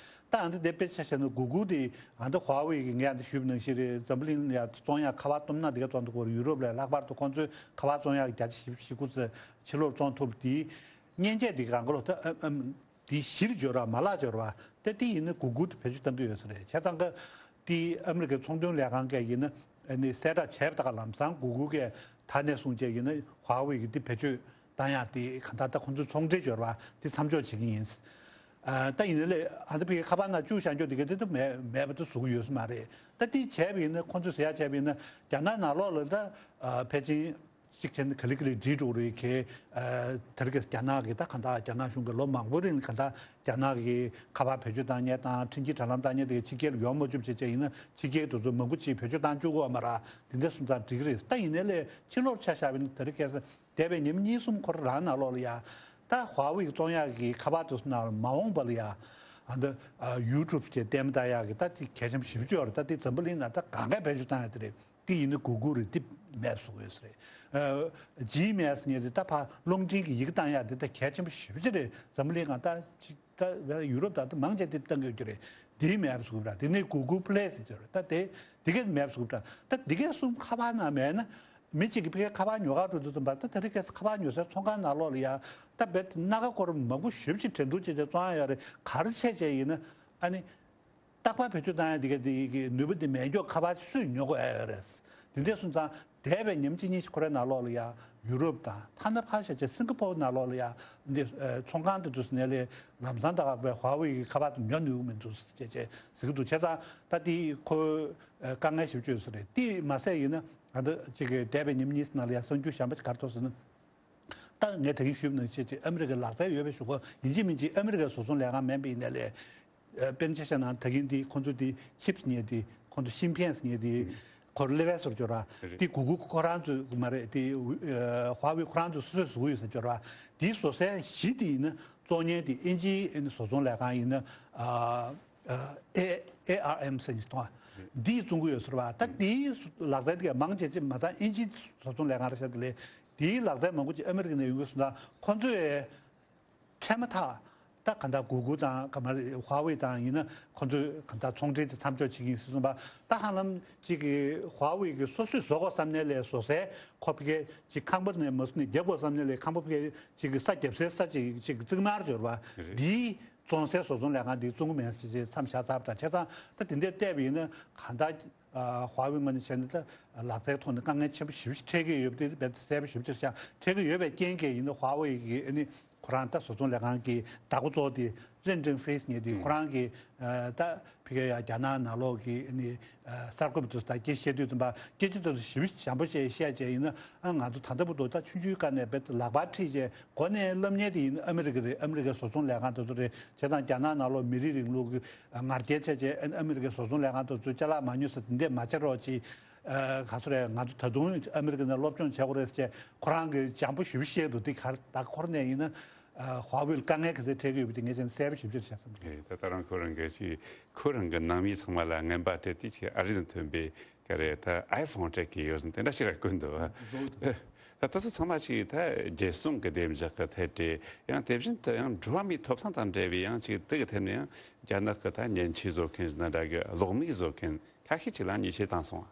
ད་ཨ་འདི་དེ་དཔེ་ཆ་བཞག་ན་གུ་གུལ་དེ་ཨ་འདི་ཧྭ་ཝེ་གི་ངས་ཨ་འདི་ཞུས་པ་ནང་བཞིན་རེད། འཛམ་བུ་གླིང་ལ་ཡ་བཙོང་ཡ་ཁ་པར་སྟོབས་ན་དེ་ག་བཙོང་ཐུབ་ཀྱི་རེད། ཡུ་རོབ་ལ་ལྷག་པར་དུ་ཁོང་ཚོའི་ཁ་པར་བཙོང་ཡ་གི་བརྒྱ་ཆ་བཞི་བཅུ་ཞེ་དགུ་ཙམ་ཕྱི་ལོགས་བཙོང་ཐུབ་དེ་མཉེན་ཆས་དེ་ག་རང་ག་ལོ་ད་ཨ་ཨམ། དེའི་གཞིར་འབྱོར་བ་མ་ལག་འབྱོར་བ་དེ་དེ་ཡིན་ན་གུ་གུལ་དེ་བེད་སྤྱོད་གཏང་གི་ཡོད་ས་རེད། བྱས་ཙང་ཀ་དེ་ཨ་མི་རི་ཀའི་ཚོང་དོན་ལས་ཁང་གིས་ཡིན་ན་ཨ་ནི་གསལ་བསྒྲགས་བྱས་པ་ད་ག་ལམ་སང་གུ་གུལ་གིས་ད་ནས་བཟུང་བྱས་ཡིན་ན་ཧྭ་ཝེ་གི་དེ་བེད་སྤྱོད་གཏང་ཡག་དེ་གང་ལྟར་ད་ཁོང་ཚོའི་ཚོང་འབྲེལ་འབྱོར་བ་དེ་མཚམས་འཇོག་བྱེད་ཀྱི་ཡིན། ཨ་ད་ཡིན་ན་ལས་ཨ་ད་ཕ་གིའི་ཁ་པར་ནང་བཅུག་བཞག་འཇོག་དེ་ག་དེ་ད་མེད་མེད་པ་དེ་བཟོ་གི་ཡོད་ས་མ་རེད། ད་དེ་བྱས་པ་ཡིན་ན་ཁོང་ཚོས་ཟེར་ཡག་བྱས་པ་ཡིན་ན་རྒྱ་ནག་ནང་ལོགས་ལ་ད་ཨ་ཕལ་ཆེར། གཅིག་བྱས་ན་ག་ལེ་ག་ལེ་འགྲིག་འགྲོ་གི་རེད། ཁྱེད་ཨ་དེ་རིང་གི་རྒྱ་ནག་གི་ད་གང་ལྟར་རྒྱ་ནག་གཞུང་གིས་ལོ་མང་པོའི་རིང་གང་ལྟར་རྒྱ་ནག་གི་ཁ་པར་བེད་སྤྱོད་བཏང་མཁན་དང་འཕྲིན་སྐྱེལ་དྲ་ལམ་བཏང་མཁན་དེ་ག་ཕྱི་རྒྱལ་ལ་ཡོང་མ་བཅུག་བྱས་བྱས་ཡིན་ན་ཕྱི་རྒྱལ་དེ་ཚོ་མང་པོ་ཅིག་བེད་སྤྱོད་བཏང་བཅུག་གི་ཡོད་མ་རེད། དེ་འདྲ་སོང་ཙང་འགྲིག་གི་རེད། ད་ཡིན་ནའི་ལས་ཕྱི་ལོགས་ཆ་བཞག་པ་ཡིན་ན་དེ་རིང་ཁ་སང་འདས་པའི་ཉིན་གཉིས་གསུམ་འཁོར་རང་ནང་ལོགས་ལ་ཡ་ད་ཧྭ་ཝེ་གི་བཙོང་ཡག་གི་ཁ་པར་དེ་ཚོ་ནང་ལ་མ་འོངས་པ་ལ་ཡ་ཨ་འདི་ཡུ་ཊུབ་བཅས་བལྟས་མ་བལྟ་ཡག་གི་ད་དེ་གལ་ཆེན་པོ་ཞེ་པོ་ཅིག་ཡོད་རེད། ད་དེ་འཛམ་བུ་གླིང་ནང་ད་གང་ག་བེད་སྤྱོད་བཏང་ཡག་དེ་རེད། དེ་ཡིན་ན་གུ་གུལ་རེད། དེ་མེབ་བཟོ་དགོས་རེད། ཨ་ཇི་མེལ་ཟེར་མཁན་དེ་ད་ཕར་རླུང་འཕྲིན་གྱི་ཡི་གེ་བཏང་ཡག་དེ་ད་གལ་ཆེན་པོ་ཞེ་པོ་ཅིག་རེད། འཛམ་བུ་གླིང་ང་ད་ཅིག་ད་ཡུ་རོབ་ད་ད་མང་ཆེ་དེ་བཏང་གི་ཡོད་ཀྱི་རེད། དེ་མེབ་བཟོ་དགོས་ར། དེ་ནས་གུ་གུལ་པི་ལེ་ཟེར་གྱི་རེད། ད་དེ་དེ་གས་མེབ་བཟོ་དགོས་ར། ད་དེ་གས་གསུམ་ཁ་པར་ནང་མེད་ན་མི་གཅིག་གིས་ཕ་གིར་ཁ་པར་ཉོ་གར་འགྲོ་དུས་ཙམ་པ་ད་དེ་རིང་ཁ་སང་ཁ་པར་ཉོ་སའི་ཚོང་ཁང་ནང་ལོགས་ལ་ཡ་ད་རྦད་དེ་སྣ་ཁ་སྐོར་མང་པོ་ཞེ་པོ་ཅིག་འགྲན་བསྡུར་བྱས་ཏེ་བཙོང་ཡག་ཡོད་རེད། ག་རེ་བྱས་བྱས་ཡིན་ན་ཨ་ནི། རྟག་པར་བེད་སྤྱོད་བཏང་ཡག་དེ་ག་དེ་གི་ནུས་པ་དེ་མེད་མཁན་ཁ་པར་སུས་ཉོ་དགོས་ཨ་ཡོད་རེད། དེ་འདྲ་སོང་ཙང་འདས་པའི་ཉིན་གཅིག་གཉིས་ཤིག་ཁོ་རའི་ནང་ལོགས་ལ་ཡ་ཡུ་རོབ་དང་ཐ་ན་ཕར་བཞག་བྱས་སིང་ག་པོར་ནང་ལོགས་ལ་ཡ་འདི་ཚོང་ཁང་དེ་ཚོ་ནས་ལས་ལམ་སང་ད་ག་བའི་ཧྭ་ཝེ་གི་ཁ་པར་དེ་ཉོ་ནུས་མི་འདུག་ཅེས་བྱས་ཟེར་གི་འདུག་བྱས་ཙང་ད་དེ་ཁོ་དཀའ་ངལ་ཞེ་པོ་ཅིག་ཡོད་ས་རེད། དེ་མ་ཟད་ཡིན་ན་ང་ཚོ་གཅིག་གི་འདས་པའི་ཉིན་གཉིས་ནང་ལ་ཡ་གསར་འགྱུར་གཞན་པ་ཅིག་ག་རེ་ཐོན་སོང་ན། ད་ངས་ད་གིན་ཞུས་པ་ནང་བཞིན་ཅིག་ཨ་མི་རི་ཀའི་ལག་རྩལ་ཡོད་པའི་གཞུག་གུ་ཡིན་གཅིག་མིན་གཅིག་ཨ་མི་རི་ཀའི་བཟོ་ཚོང་ལས་ཁང་མིན་པ་ཡིན་ནའི་ལས། ཨ་དཔེར་ན་ཆ་བཞག་ན་ད་གིན་འདི་ཁོང་ཚོ་འདི་ཆིབ་སི་ཉེ་འདི་ཁོང་ཚོ་ཤིན་ཕེན་སི་ཉེ་འདི་ཁོར་ལེ་བས་སོར་འབྱོར་བ་རེད། འདི་གུ་གུལ་ཁོ་རང་ཚོ་མ་རེད། འདི་ཨ་ཧྭ་ཝེ་ཁོ་རང་ཚོ་སོ་སོས་བཟོ་གི་ཡོད་ཟེར་འབྱོར་བ། འདི་བཟོ་སའི་གཞི་འདི་ཡིན་ན་བཙོང་མཁན་འདི་ཨིན་ཇིའི་ཨ་ནི་བཟོ་ཚོང་ལས་ཁང་ཡིན་ན་ཨ་ཨ་ཨེ་ ཨེ་ཨར་ཨེམ་ཟེར་ནས་གཏོང་བ་འདིས་བཙོང་གི་ཡོད་ཟེར་བ། ད་དེའི་ལག་རྩལ་དེ་ག་མང་ཆེ་ཆེ་མ་ཚང་ཨིན་ཇིའི་བཟོ་ཚོང་ལས་ཁང་རེད་ཤག་དེ་ལས་དེའི་ལག་རྩལ་མང་པོ་ཅིག་ཨ་མི་རི་ཀ་ནས་ཡོང་གི་སོང་ཙང་ཁོ་ཚོས་འཕྲལ་མ་ཐག་ད་ག་འདྲ་གུ་གུལ་དང་ག་མ་རེད་ཧྭ་ཝེ་དང་ཡིན་ན་ཁོ་ཚོས་ག་འདྲ་ཚོང་འབྲེལ་དེ་མཚམས་འཇོག་བྱེད་ཀྱི་ཡིན་ཟེར་གསུངས་པ། ད་ཧ་ལམ་ཅིག་གི་ཧྭ་ཝེ་གི་སོ་སོས་བཟོ་དགོས་བསམ་ནས་ལས་བཟོ་སའི་ཁོ་ཕ་གི་ཅིག་ཁང་པ་ནས་མ་བཟོ་ནས་རྒྱབ་དགོས་བསམ་ནས་ལས་ཁང་པ་ཕ་གི་ཅིག་གི་ས་རྒྱབ་སའི་ས་ཅིག་ཅིག་གི་རྩིག་དམར་འབྱོར་བ་འདིའི་བཙོང་སའི་བཟོ་ཚོང་ལས་ཁང་འདི་བཙོང་གི་མེད་ཟེར་ཅིག་མཚམས་བཞག་ཚར་བ་དང་བྱས་ཙང་ད་དེ་འདྲས་བལྟས་པ་ཡིན་ན་གང་ལྟར་ཧྭ་ཝེ་ངོས་ནས་བྱས་ན་ད་ལག་རྩལ་ཐོག་ནས་དཀའ་ངལ་ཆེན་པོ་ཞེ་པོ་ཅིག་འཕྲད་ཀྱི་ཡོད་པ་དེ་རྦད་དེ་གསལ་པོ་ཞེ་པོ་ཅིག་ཆགས་འཕྲད་ཀྱི་ཡོད་པའི་རྐྱེན་གྱིས་ཡིན་ན་ཧྭ་ཝེ་གི་ཨ་ནི་ཁོ་རང་ད་བཟོ་ཚོང་ལས་ཁང་གི་བདག་པོ་གཙོ་བོ་དེ་རེན་ཀྲེན་ཧྥེ་ཟེར་མཁན་དེ་ཁོ་རང་གི་ད་ཕ་གི་ཡ་རྒྱ་ནག་ནང་ལོགས་ཀྱི་ཨ་ནི་གསར་འགོད་པ་དེ་ཚོ་དང་སྐད་ཆ་བཤད་དུས་ཙམ་པ་སྐད་ཆ་དེ་ཚོ་ཞེ་པོ་འཇམ་པོ་བྱས་བཤད་བྱས་ཡིན་ན་ཨ་ང་ཚོ་ད་ལྟ་བར་དུ་ད་ཆུང་ཆུང་སྒང་ནས་རྦད་དེ་ལག་པ་ཁྲིད་བྱས་མགོ་ནས་སློབ་གཉེར་དེ་ཡིན་ན་ཨ་མི་རི་ཀ་རེད། ཨ་མི་རི་ཀའི་བཟོ་ཚོང་ལས་ཁང་དེ་ཚོ་རེད། བྱས་ཙང་རྒྱ་ནག་ནང་ལོགས་མི་རིགས་རིང་ལུགས་ཀྱི་ང་རྒྱལ་བྱས་བྱས་ཨ་ཨ་མི་རི་ཀའི་བཟོ་ཚོང་ལས་ཁང་དེ་ཚོ་ཅ་ལག་མ་ཉོ་ས་དེ་འདྲས་མ་བྱེད་རོགས་གྱིས། ཨ་ག་ཚོད་རེད། ང་ཚོ་ད་དུང་ཨ་མི་རི་ཀ་ནས་སློབ་སྦྱོང་བྱེད་དགོས་རེད་ཟེར་ཁོ་རང་གིས་འཇམ་པོ་ཞེ་པོ་བཤད་འདུག་དེ་གར་ད་ཁོ་རང་ནས་ཡིན་ན་ཧྭ་ཝེ་ལ་དཀའ་ངལ་ག་ཚོད་འཕྲད་ཀྱི་ཡོད་པ་དེ་ངས་བྱས་ན་གསལ་པོ་ཞེ་པོ་ཅིག་བྱས་སོང་། ཨེ་ད་ལྟ་རང་ཁོ་རང་གི་ཅིག་ཁོ་རང་གི་ནང་མི་ཚང་མ་ལ་རྔན་པ་སྤྲད་དེ་ཅིག་ཨ་རི་ནས་ཐོན་པའི་ག་རེ་ད་ཨའི་ཕོན་སྤྲད་ཀྱི་ཡོད་ཟེར་དེ་འདྲ་ཞིག་ར་བཀོད་འདུག་བ། ད་ད་ཚོ་ཚང་མ་ཅིག་ད་རྒྱལ་སྲུང་གི་བདེ་འཇགས་ཀྱི་ཐད་དེ་ཡང་དེ་བཞིན་དུ་ཡང་འགྲོ་བ་མིའི་ཐོབ་ཐང་དང་འབྲེལ་བའི་ཡང་ཅིག་དེ་གི་ཐད་ནས་ཡང་རྒྱ་ནག་གི་ད་མཉེན་ཆས་བཟོ་མཁན་ཟེར་ན་འདྲ་གི་གློག་མིག་བཟོ་མཁན་ཁ་ཤས་ཅིག་ལ་ཉེས་ཆད་བཏང་སོང་བ།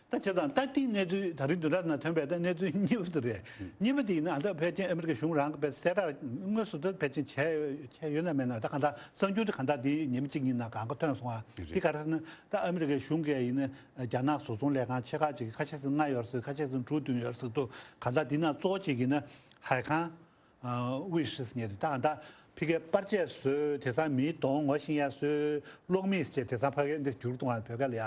ད་བྱས་ཙང་ད་ལྟའི་གནས་ཚུལ་ད་རིང་བདུན་ཕྲག་ནང་ཐོན་པའི་ད་གནས་ཚུལ་གཉིས་པ་དེ་རེད། གཉིས་པ་དེ་ཡིན་ན་ཨ་ད་ཕལ་ཆེར་ཨ་མི་རི་ཀ་གཞུང་རང་གི་པའི་གསལ་བསྒྲགས་དངོས་སུ་ད་ཕལ་ཆེར་བྱས་བྱས་ཡོད་ན་མེད་ན་ད་གང་ལྟར་གསར་འགྱུར་དེ་གང་ལྟར་དེ་ཉིན་གཅིག་གཉིས་ནང་གང་ག་ཐོན་སོང་ཨ། དེ་ག་རེ་ཟེར་ན་ད་ཨ་མི་རི་ཀའི་གཞུང་གིས་ཡིན་ན་རྒྱ་ནག་བཟོ་ཚོང་ལས་ཁང་ཆེ་ཁག་ཅིག་ཁ་ཤས་ཚོ་ལྔ་ཡོད་ཟེར་ཁ་ཤས་ཚོ་དྲུག་བདུན་ཡོད་ཟེར་འདུག་གང་ལྟར་དེ་ནང་གཙོ་བོ་གཅིག་ཡིན་ན་ཧའེ་ཁང་། ཝེ་ཧྲི་ཟེར་མཁན་དེ་ད་ད་ཕ་གིའི་པར་ཆས་བཟོས་དེང་སང་མིའི་གདོང་ངོ་ཤེས་ཡ་བཟོས་གློག་མིག་ཟེར་དེང་སང་ཕ་གིའི་འདི་བསྒྱུར་གཏོང་བ་བོད་སྐད་ལ་ཡ་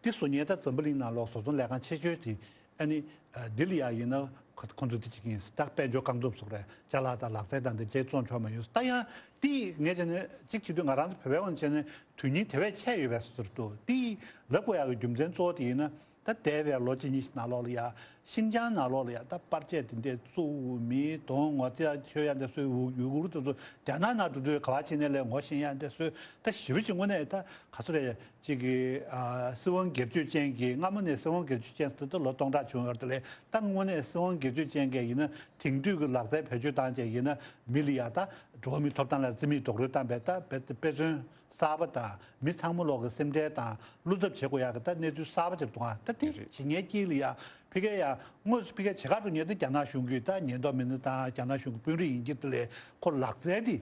འདི་བཟོ་མཁན་ད་འཛམ་བུ་གླིང་ནང་ལོགས་བཟོ་ཚོང་ལས་ཁང་ཆེ་ཤོས་དེ་ཨ་ནི་ལྡི་ལི་ཡ་ཡིན་ན་ཁོ་ཁོང་ཚོ་དེ་གཅིག་ཡིན་ད་དཔལ་འབྱོར་རྐང་འཛུགས་བཟོ་རེད་ཅ་ལག་དང་ལག་རྩལ་དང་དེ་རྗེས་བཙོང་ཆོག་མ་ཡོད་ད་ཡང་དེ་ངས་བྱས་ནས་གཅིག་བྱེད་དུས་ང་རང་ཚོ་བོད་པའི་དབང་བྱས་ནས་དོན་སྙིང་དེ་བས་ཆེ་ཡོད་པའི་བཟོ་ཚོར་འདུག་དེ་ལབ་དགོས་ཡག་གི་རྒྱུ་མཚན་གཙོ་བོ་དེ་ཡིན་ན། ད་འདས་པའི་ལོ་གཅིག་གཉིས་ནང་ལོགས་ལ་ཡ་ཤིན་ཅང་ནང་ལོགས་ལ་ཡ་ད་པར་ཆས་དེ་འདྲས་བཙུགས་མིའི་གདོང་ངོ་ཚ་ཆོད་ཡ་འདྲས་བཟོས་ཡུ་གུར་དེ་ཚོ་རྒྱ་ནག་ནང་འགྲོ་དུས་ག་བ་ཕྱིན་ནས་ལས་ངོ་ཤེས་ཡ་འདྲས་བཟོས་ད་ཞེ་པོ་ཅིག་དངོས་གནས་ད་ག་ཚོད་རེད་ཅིག་གི་ཨ་སྲིད་དབང་སྒེར་གཅོད་ཅན་གྱི་སྔ་མོ་ནས་སྲིད་དབང་སྒེར་གཅོད་ཅན་ཟེར་ད་ལོ་སྟོང་ཕྲག་བྱུང་ཡོད་རེད་དེ་ལས་ད་དངོས་གནས་སྲིད་དབང་སྒེར་གཅོད་ཅན་གྱི་ཡིན་ན་དེང་དུས་ཀྱི་ལག་རྩལ་བེད་སྤྱོད་བཏང་བྱས་ཡིན་ན་མི་ལ་ཡ་ད་འགྲོ་བ་མིའི་ཐོབ་ཐང་ལ་བརྩི་མེད་རྡོག་རོལ་བཏང་བས་ད་དཔེ་དཔེ་མཚོན། གསར་པ་དང་མི་ཚང་མ་ལོག་གི་སེམས་ཁྲལ་དང་བློ་འཚབ་བྱེད་དགོས་ཡག་གི་ད་གནས་ཚུལ་གསར་པ་ཅིག་འདུག་ཨ། ད་དེ་རེད། བྱེད་མཁན་དཀྱིལ་ལ་ཡ་ཕ་གི་ཡ་དངོས་སུ་ཕ་གི་བྱེད་ག་འགྲོ་མཁན་དེ་རྒྱ་ནག་གཞུང་གི་ད་ཉེན་རྟོག་མི་སྣ་དང་རྒྱ་ནག་གཞུང་གི་དཔོན་རིགས་ཡིན་གྱི་དེ་ལས་ཁོ་ལག་རྩལ་དེ་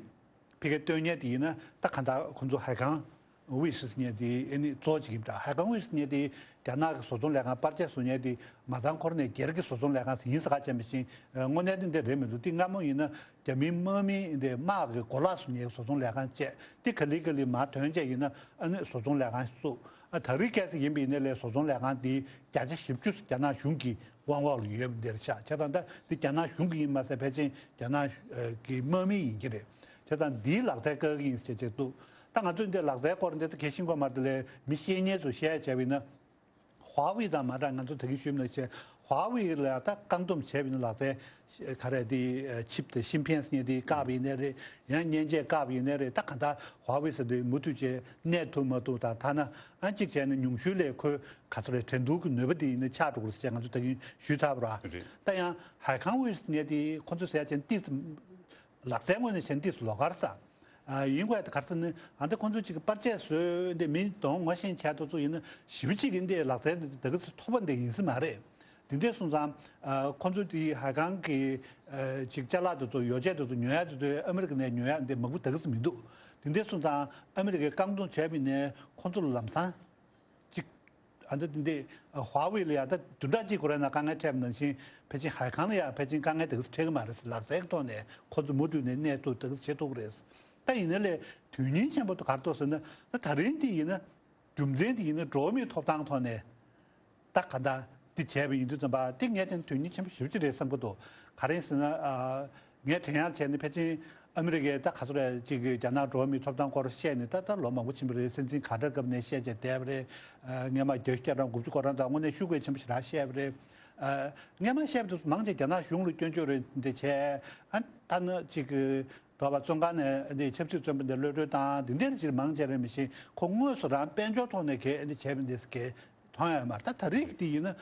ཕ་གི་སྟོན་མཁན་དེ་ཡིན་ན་ད་ག་ད་ཁོ་ཚོ་ཧའེ་ཁང་ཝེ་ཧྲི་ཟེར་མཁན་དེ་ཨེ་ནི་གཙོ་བོ་ཅིག་ཡིན་པ་འདྲ། ཧའེ་ཁང་ཝེ་ཧྲི་ཟེར་མཁན་དེ་རྒྱ་ནག་གི་བཟོ་ཚོང་ལས་ཁང་པར་ཆས་བཟོ་མཁན་དེ་མ་ཚང་ཁོ་རང་ནས་སྒེར་གྱི་བཟོ་ཚོང་ལས་ཁང་ཡིན་ས་ག་ཅན་པ་བཞིན་དངོས་གནས་དེ་འདྲ་རེད་མི་འདུག་དེ་སྔ་མོ་ཡིན་ན་རྒྱ་མིའི་དམག་མི་དེ་དམག་གི་གོ་ལག་བཟོ་མཁན་བཟོ་ཚོང་ལས་ཁང་བཅས། དེ་ག་ལེ་ག་ལེ་མར་ཐོན་བྱས་ཡིན་ན་ཨ་ནི་བཟོ་ཚོང་ལས་ཁང་བཙུགས། ཨ་ད་རེས་སྐབས་སུ་ཡིན་པ་ཡིན་ན་ལས་བཟོ་ཚོང་ལས་ཁང་འདི་བརྒྱ་ཆ་བཞི་བཅུ་རྒྱ་ནག་གཞུང་གི་དབང་འོག་ལ་ཡོད་པ་འདིར་ཆགས་བྱས་ཙང་ད་འདི་རྒྱ་ནག་གཞུང་གི་ཡིན་མ་ཟད་ཕལ་ཆེར་རྒྱ་ནག་གི་དམག་མི་ཡིན་གྱི་རེད། བྱས་ཙང་འདིའི་ལག་རྩལ་བཀག་གི་ཡིན་ཟེར་བྱས་འདུག་ད་ང་ཚོས་འདི་ལག་རྩལ་སྐོར་འདི་ད་གལ་ཤིན་ཀོ་མར་དེ་ལས་མི་ཤེས་མཁན་ཚོ་བཤད་བྱས་པ་ཡིན་ན། ཧྭ་ཝེ་དང་མ་འདྲ་ང་ཚོ་ད་གིན་ཞུས་མ་ལ་བྱས་ཧྭ་ཝེ་ལ་ད་བཀག་སྡོམ་བྱས་པ་ཡིན་ན་ལག་རྩལ་ག་རེ་དེ་ཆིབ་དེ་ཤིན་ཕེན་ཟེར་མཁན་དེ་བཀག་པ་ཡིན་ནའི་རེད། ཡང་མཉེན་ཆས་བཀག་པ་ཡིན་ནའི་རེད། ད་ག་ད་ཧྭ་ཝེ་ཟེར་དེ་མུ་མཐུད་བྱས་གནས་ཐུབ་མ་ཐུབ་དང་ཐ་ན་ཨ་གཅིག་བྱས་ན་ཉུང་ཤོས་ལས་ཁོའི་ག་ཚོད་རེད་འགྲན་བསྡུར་གྱི་ནུས་པ་དེ་ཡིན་ན་ཆག་འགྲོ་གི་རེད་ཟེར་ང་ཚོ་ད་གིན་ཞུས་ཚར་བ་ར། རེད། ད་ཡང་ཧའེ་ཁང་ཝེ་ཟེར་མཁན་དེ་ཁོ་ཚོ་ཟེར་ཡ་ཅན་ཏིས། ལག་རྩལ་དངོས་ནས་བྱས་ན་འདི་ལོགས་ཀར་ས། ཨ་ཡིན་དགོས་ཡ་དེ་ག་རེ་ཟེར་ན་ཨ་འདི་ཁོང་ཚོ་གཅིག་གི་པར་ཆས་བཟོས་འདི་མིའི་གདོང་ངོ་ཤེས་བྱས་དེ་ཚོ་ཡིན་ན་ཞེ་པོ་གཅིག་གི་འདི་ལག་རྩལ་འདི་ག་ཚོད་མཐོ་པོ་འདི་ཡིན་ས་མ་རེད། དེ་འདྲས་སོང་ཙང་ཨ་ཁོང་ཚོ་དེ་ཧའེ་ཁང་གི་ཨ་ཅིག་ཅ་ལག་དེ་ཚོ་ཡོ་བྱད་དེ་ཚོ་ཉོ་ཡ་དེ་ཚོ་ཨ་མི་རི་ཀ་ནས་ཉོ་ཡ་འདི་མང་པོ་དེ་ག་ཚོད་མི་འདུག་དེ་འདྲས་སོང་ཙང་ཨ་མི་རི་ཀས་བཀག་སྡོམ་བྱས་པ་ཡིན་ནའི་ཁོང་ཚོ་ལ་ལམ་སང་། གཅིག་ཨ་འདི་འདི་ཧྭ་ཝེ་ལ་ཡ་ད་བདུན་ཕྲག་གཅིག་འགོར་ན་དཀའ་ངལ་འཕྲད་པ་ནང་བཞིན་ཕལ་ཆེར་ཧའེ་ཁང་ལ་ཡ་ཕལ་ཆེར་དཀའ་ངལ་དེ་ག་ཚོད་འཕྲད་ཀྱི་མ་རེད་ཟེར། ལག་རྩལ་གྱི་ཐོག་ནས་ཁོ་ཚོ་མུ་མཐུད་ནས་གནས་ཐུབ་དེ་ག་ཚོད་བྱེད་ཐུབ་ཀྱི་རེད་ཟེར། ད་ཡིན་ན་ལས་དོན་སྙིང་ཆེན་པོ་དེ་ག་རེ་འདུག་ཟེར་ན་ད་ད་རིང་འདི་ཡིན་ན་རྒྱུ་མཚན་འདི་ཡིན་ན་འགྲོ་བ་མིའི་ཐོབ་ཐང་ཐོག་ནས་ད་ག་འདྲ་འདི་བྱས་པ་ཡིན་དུས་ཙམ་པ་འདི་ངས་ཀྱང་དོན་སྙིང་ཆེན་པོ་ཞེ་པོ་ཅིག་རེད་བསམ་གྱི་འདུག་ག་རེ་ཟེར་ན་ཨ། ངས་དྲན་ཡག་བྱས་ནས་ཕལ་ཆེར་ཨ་མི་རི་ཀའི་ད་ག་ཚོད་རེད་ཅིག་གི་རྒྱ་ནག་འགྲོ་བ་མིའི་ཐོབ་ཐང་སྐོར་བཤད་ནས་ད་ལྟ་ལོ་མང་པོ་ཕྱིན་པ་རེད། སྲིད་འཛིན་ག་ཏར་སྐབས་ནས་བཤད་བྱས་བསྡད་པ་རེད། ཨ་སྔོན་མ་བརྒྱད་ཅུ་གྱ་གྲངས་དགུ་བཅུ་གོ་གྲངས་དང་དངོས་གནས་ཤུགས་རྐྱེན་ཆེན་པོ་ཞེ་དྲག་བཤད་པ་རེད། ཨ་སྔོན་མ་བཤད་པ་དེ་ཚོ་མང་ཆེ་རྒྱ་ནག་གཞུང་ལ་སྐྱོན་བརྗོད་རེད་འདི་བྱས་ཨ་ད་ནི་ཅིག་གི་ རོགས་པ་བཙོན་ཁང་ནས་འདི་ཆབ་སྲིད་བཙོན་པ་འདི་གློད་གྲོལ་བཏང་། འདི་འདྲ་ཅིག་མང་ཆེ་རེད། མི་ཤེས། ཁོ་དངོས་སུ་རང་དཔལ་འབྱོར་ཐོག་ནས་གས་འདི་བྱས་པ་འདི་གས་མཐོང་ཡོད་མ་རེད། ད་ད་རེས་ཀྱི་འདི་ཡིན་ན་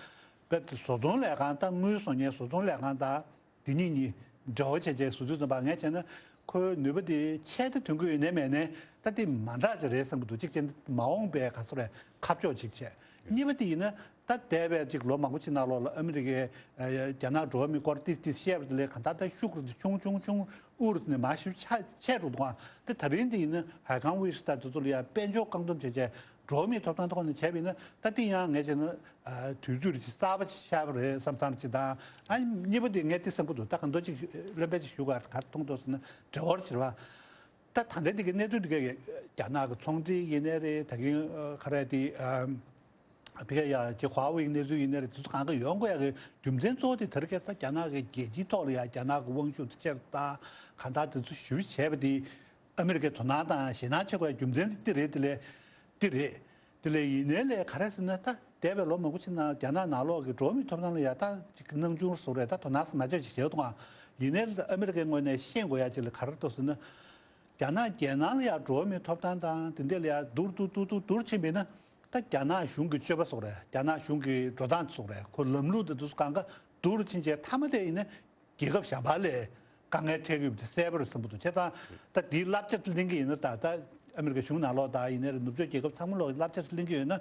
དཔེ་བཟོ་ཚོང་ལས་ཁང་དང་། དངུལ་བཟོ་མཁན་བཟོ་ཚོང་ལས་ཁང་དང་འདི་གཉིས་གཉིས་འབྲེལ་བ་བྱས་བྱས་བཟོ་དུས་ཙམ་པ། ངས་བྱས་ན་ཁོའི་ནུས་པ་འདི་ཆད་དེ་ཐོན་གི་ཡོད་ནའི་མེད་ནའི་ད་འདི་མ་འདྲ་ཅིག་རེད་བསམ་གི་འདུག་གཅིག་བྱས་ན་མ་འོངས་པའི་ག་ཚོད་རེད་ཁ་ཕྱོགས་ཅིག་བྱས། གཉིས་པ་དེ་ཡིན་ན། ད་འདས་པའི་ཅིག་ལོ་མང་པོ་ཅིག་ནང་ལོགས་ལ་ཨ་མི་རི་ཀས་ཨ་རྒྱ་ནག་འགྲོ་བ་མིའི་སྐོར་ཏིས་ཏིས་བཤད་པ་དེ་ལས་གང་ལྟར་ད་ཤུགས་རེ་ཆུང་ཆུང་ཆུང་ཨུ་རུ་ནས་མར་ཞིབ་ཆ་ཆད་འགྲོ་འདུག་ཨ་ད་ད་རིང་འདི་ཡིན་ན་ཧའེ་ཁང་དབྱི་སི་ད་དེ་ཚོ་ལ་ཡ་དཔལ་འབྱོར་བཀག་སྡོམ་བྱས་བྱས་འགྲོ་བ་མིའི་ཐོབ་ཐང་ཐོག་ནས་བྱས་པ་ཡིན་ན། ད་འདི་ཡང་ངས་བྱས་ན་ཨ་དུས་ཚོད་ཅིག་གསར་པ་ཅིག་ཤར་བ་རེད་བསམ་བསམ་ཅིག་དང་། ཨ་གཉིས་པ་འདི་ངས་འདི་བསམ་གི་འདུག་ད་གང་འདྲ་ཅིག་བློན་པས་ཅིག་ཞུ་ག་ག་མཐོང་འདུག་ཟེར་ན་འབྲེལ་བར་བྱེད་པ། ད་ད་ལྟ་འདི་གའི་གནས་ཚུལ་འདི་གའི་རྒྱ་ནག་གི་ཚོང་འབྲེལ་ཡིན་ནའི་རེད། ད་གིན་ཨ་ག་རེ་དེ་ཨ་ཕི་ཀ་ཡ་ཅིག་ཧྭ་ཝེ་གི་གནས་ཚུལ་ཡིན་ནའི་རེད། དེ་ཚོ་གང་ག་ཡོང་དགོས་ཡ་གི་རྒྱུ་མཚན་གཙོ་བོ་དེ་དེ་རིང་ཁ་སང་རྒྱ་ནག་གི་རྒྱལ་སྤྱིའི་ཐོག་ལ་ཡ་རྒྱ་ནག་གི་དབང་ཤུགས་དེ་ཆེ་རུ་བཏང་། གང་ལྟར་དེ་ཚོ་ཞེ་པོ་བྱས་པ་དེ་ཨ་མི་རི་ཀའི་དོ་སྣང་དང་ཞེད་སྣང་ཆེ་དགོས་ཡ་རྒྱུ་མཚན་དེ་རེད། དེ་ལས་དེ་རེད། དེ་ལས་ཡིན་ནའི་ལས་ག་རེ་ཟེར་ན། ད་འདས་པའི་ལོ་མང་པོ་ཕྱིན་ན་རྒྱ་ནག་ནང་ལོགས་ཀྱི་འགྲོ་བ་མིའི་ཐོབ་ཐང་ལ་ཡ་ད་ཅིག་སྣང་ཆུང་བཟོ་རེད། ད་དོ་སྣང་མ་བྱས་ཅིག་བྱེད་འདུག་ཨ། ཡིན་ནའི་ལས་ཨ་མི་རི་ཀའི་ངོས་ནས་ཤེས་དགོས་ཡ་ཅིག་ལ་ག་རེ་འདུག་ཟེར་ན། རྒྱ་ནག་རྒྱལ་ནང་ལ་ཡ་འགྲོ་བ་མིའི་ཐོབ་ཐང་དང་དེ་འདྲ་ལ་ཡ་བསྡུར་བསྡུར་བསྡུར་བསྡུར་བསྡུར་ཕྱིན་པ་ཡིན་ན། ད་རྒྱ་ནག་གཞུང་གི་སྤྱོད་པ་སོགས་རེད། རྒྱ་ནག་གཞུང་གི་འགྲོ་སྟངས་སོགས་རེད། ཁོ་ལམ་ལུགས་དེ་ཚོ་གང་ག་བསྡུར་ཕྱིན་བྱས་མཐའ་མ་དེ་ཡིན་ན། རྒྱལ་ཁབ་གཞན་པ་ལས་དཀའ་ངལ་འཕྲད་ཀྱི་ཡོད་པ་དེ་གསལ་པོ་རེད་བསམ་གྱི་འདུག་བྱས་ཙང་ད་དེའི་བསླབ་བྱ་གླེང་གི་ཡིན་ན། ད་ད་ཨ་མི་རི་ཀ་གཞུང་ནང་ལོགས་དང་ཡིན་ནའི་རེད། ནུབ་ཕྱོགས་རྒྱལ་ཁབ་ཚང་མ་ལོག་བསླབ་བྱ་གླེང་གི་ཡོད་ན།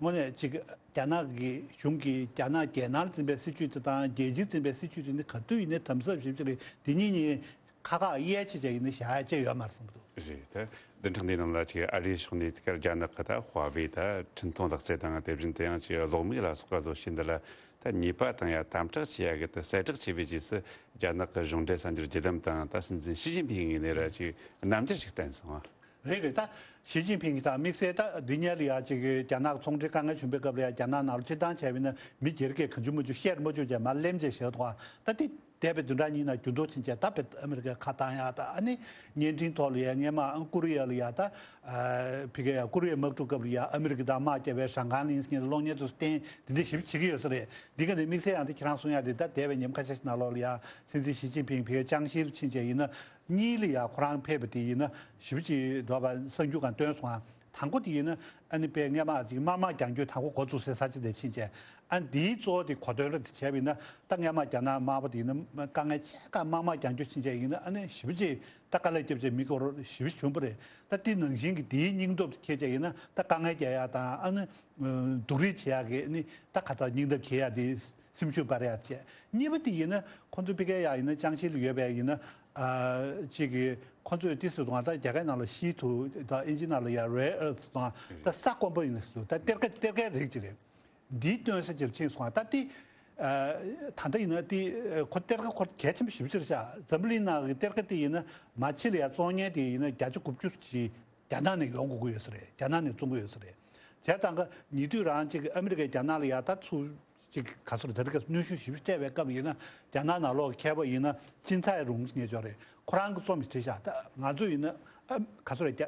དངོས་གནས་ཅིག་རྒྱ་ནག་གི་གཞུང་གིས་རྒྱ་ནག་རྒྱལ་ནང་ལ་འཛིན་པའི་སྲིད་བྱུས་དེ་དང་རྒྱལ་སྤྱིའི་འཛིན་པའི་སྲིད་བྱུས་དེ་ནི་ག་དུས་ཡིན་ནའི་དམ་ཟབ་ཞེ་པོ་ཅིག་རེད། དེ་གཉིས་གཉིས་ཁ་ཁ་དབྱེ་ཕྱེ་བྱས་ཡིན་ན་བཞག་ཡ་ཅིག་ཡོད་མ་རེད་བསམ་གྱི་འདུག་རེད། ད་བདུན་ཕྲག་འདིའི་ནང་ལ་ཅིག་ཨ་རིའི་ཕྱོགས་ནས་ཅིག་རྒྱ་ནག་གི་ད་ཧྭ་ཝེ་ད་འཕྲིན་གཏོང་ལག་རྩལ་དང་། དེ་བཞིན་དེ་ཡང་ཅིག་གློག་མེ་ལ་སོགས་པ་བཟོ་བྱེད་འདི་ལ་ད་ཉེས་པ་དང་ཡ་དམ་དྲག་བྱེད་ཡ་གི་ད་གསལ་བསྒྲགས་བྱས་པའི་རྗེས་སུ། རྒྱ་ནག་གི་གཞུང་འབྲེལ་གསར་འགྱུར་བརྒྱུད་ལམ་དང་ད་སྲིད་འཛིན་ཞི་ཅིན་ཕིང་ངོས་ནས་ར་ཅིག་རྣམ་འགྱུར་ཞིག་བསྟན་སོང་ཨ། རེད་རེད། ད་ཞི་ཅིན་ཕིང་གིས་ད་དམིགས་བསལ་ད་འདི་སྔོན་ལ་ཡ་ཅིག་རྒྱ་ནག་ཚོང་འབྲེལ་དཀའ་ངལ་བྱུང་པའི་སྐབས་ལ་ཡ་རྒྱ་ནག་ནང་ལ་ཕྱིར་བཏང་བྱས་པ་ཡིན་ན་མི་སྒེར་གྱིས་གང་བྱུང་མང་བྱུང་བཤད་མ་བཅུག་བྱས་མར་ལེན་བྱས་བཞག་འདུག་ཨ། ད་འདི་འདས་པའི་བདུན་ཕྲག་གཉིས་ནང་འགྱུར་ལྡོག་ཕྱིན་བྱས་ད་བེད་ཨ་མི་རི་ཀའི་ཁ་བཏང་ཡག་དང་། ཨ་ནི་བརྙན་འཕྲིན་ཐོག་ལ་ཡ་སྔོན་མ་ཀོ་རི་ཡ་ལ་ཡ་ད་ཨ་ཕི་ཀ་ཡ་ཀོ་རི་ཡའི་དམག་འཁྲུག་སྐབས་ལ་ཡ་ཨ་མི་རི་ཀ་དང་དམག་རྒྱག་པའི་ཞང་ཀང་ལིན་ཟེར་མཁན་གློག་བརྙན་དེ་ཚོ་བསྟན། དེ་འདྲ་ཞིབ་བྱེད་ཀྱི་ཡོད་ས་རེད། འདི་ག་ནས་དམིགས་བསལ་ཡང་དེ་ཁྱེད་རང་གསུང་ཡག་དེ། ད་འདས་པའི་ཉིན་ཁ་ཤས་ཤིག་ནང་ལོགས་ལ་ཡ་སྲིད་འཛིན་ཞི་ཅིན་ཕིང་ཕི་ཀ་ཅང་ཤིའི་ཕྱིན་བྱས་ཡིན་ན། གཉིས་ལ་ཡ་ཁོ་རང་ཕེབས་པ་དེ་ཡིན་ན་ཞིབ་ཅིག་འདོད་པ་གསར་འགྱུར་སྒང་བཏོན་སོང་ཨ། དང་པོ་དེ་ཡིན་ན་ཨ་ནི་དཔེ་སྔོན་མ་ཅིག་དམག་དམག་རྒྱག་རྒྱུ་དང་པོ་འགོ་བཙུགས་སའི་ས་ཆ་དེ་ཕྱིན་བྱས། ཨ་འདིའི་གཙོ་བོ་དེ་གོ་དོན་རེ་དེ་བྱས་པ་ཡིན་ན། ད་སྔོན་མ་རྒྱ་ནག་དམར་པོ་དེ་ཡིན་ན་དཀའ་ངལ་ཆེ་ཁག་དམག་དམག་རྒྱག་རྒྱུ་ཕྱིན་བྱས་ཡིན་ན། ཨ་ནི་ཞེ་པོ་ཅིག་ད་དཀའ་ལས་བརྒྱབ་བྱས་མི་སྐོར་ཞེ་པོ་བྱུང་བ་རེད། ད་དེ་ནང་བཞིན་གྱི་དེའི་སྙིང་སྟོབས་དེ་ཁྱེད་ཅག་ཡིན་ན་ད་དཀའ་ངལ་རྒྱག་ཡག་དང་། ཨ་ནི་སྡུག་རུས་བྱེད་ཡག་གི་ནི་ད་ག་ད་སྙིང་སྟོབས་བྱེད་ཡག་དེ། སེམས་ཤུགས་སྤར་ཡག་བྱས། གཉིས་པ་དེ་ཡིན་ན་ཁོང་ཚོ་ཕི་ཀ་ཡ་ཡིན་ན་ཅང་ཤིའི་ལ་ཡོད་པའི་ཡིན་ན། ཨ་ཅིག་གི་ཁོང་ཚོས་དེ་ཟེར་དུས་ད་རྒྱ་སྐད་ནང་ལ་ཤི་ཐུ་དང་ཨིན་ཇི་ནང་ལ་ཡ་རེར་ཨར་ཐི་དང་། ད་ས་དཀོན་པོ་ཡིན་ཟེར་དུས་ད་གཏེར་ཁ་གཏེར་ཁའི་རིགས་ཅིག་རེད། འདིའི་སྟོན་ས་ཅིག་ཕྱིན་སོང་། ད་དེ་ཨ་ད་ལྟ་ཡིན་ན་དེ་ཁོ་གཏེར་ཁ་ཁོ་གལ་ཆེན་པོ་ཞེ་པོ་ཅིག་རེད་ཤག་འཛམ་བུ་གླིང་ནང་གི་གཏེར་ཁ་དེ་ཡིན་ན་མ་ཕྱི་ལ་ཡ་བཙོང་མཁན་དེ་ཡིན་ན་བརྒྱ་ཆ་དགུ་བཅུ་ཅིག་རྒྱ་ནག་ནས་ཡོང་དགོས་ཀྱི་ཡོད་ས་རེད། རྒྱ་ནག་ནས་བཙོང་གི་ཡོད་ས་རེད། བྱས་ཙང་ཀ་ཉེ་དུས་རང་ཅིག་ཨ་མི་རི་ཀས་རྒྱ་ནག་ལ་ཡ་ད་ཚུར་ཅིག་ག་ཚོད་དེ་རིགས་གནོན་ཤུགས་ཞེ་པོ་སྤྲད་པའི་སྐབས་ཡིན་ན། རྒྱ་ནག་ནང་ལོགས་མཁས་པ་ཡིན་ན་ཅིན་ཚའེ་རུང་ངེས་ཅོག་རེད། ཁོ་རང་གིས་རྩོམ་ཞིག་བྲིས་ཤག་ད་ང་ཚོ་ཡིན་ན་ཨ་ག་ཚོད་རེད། རྒྱ་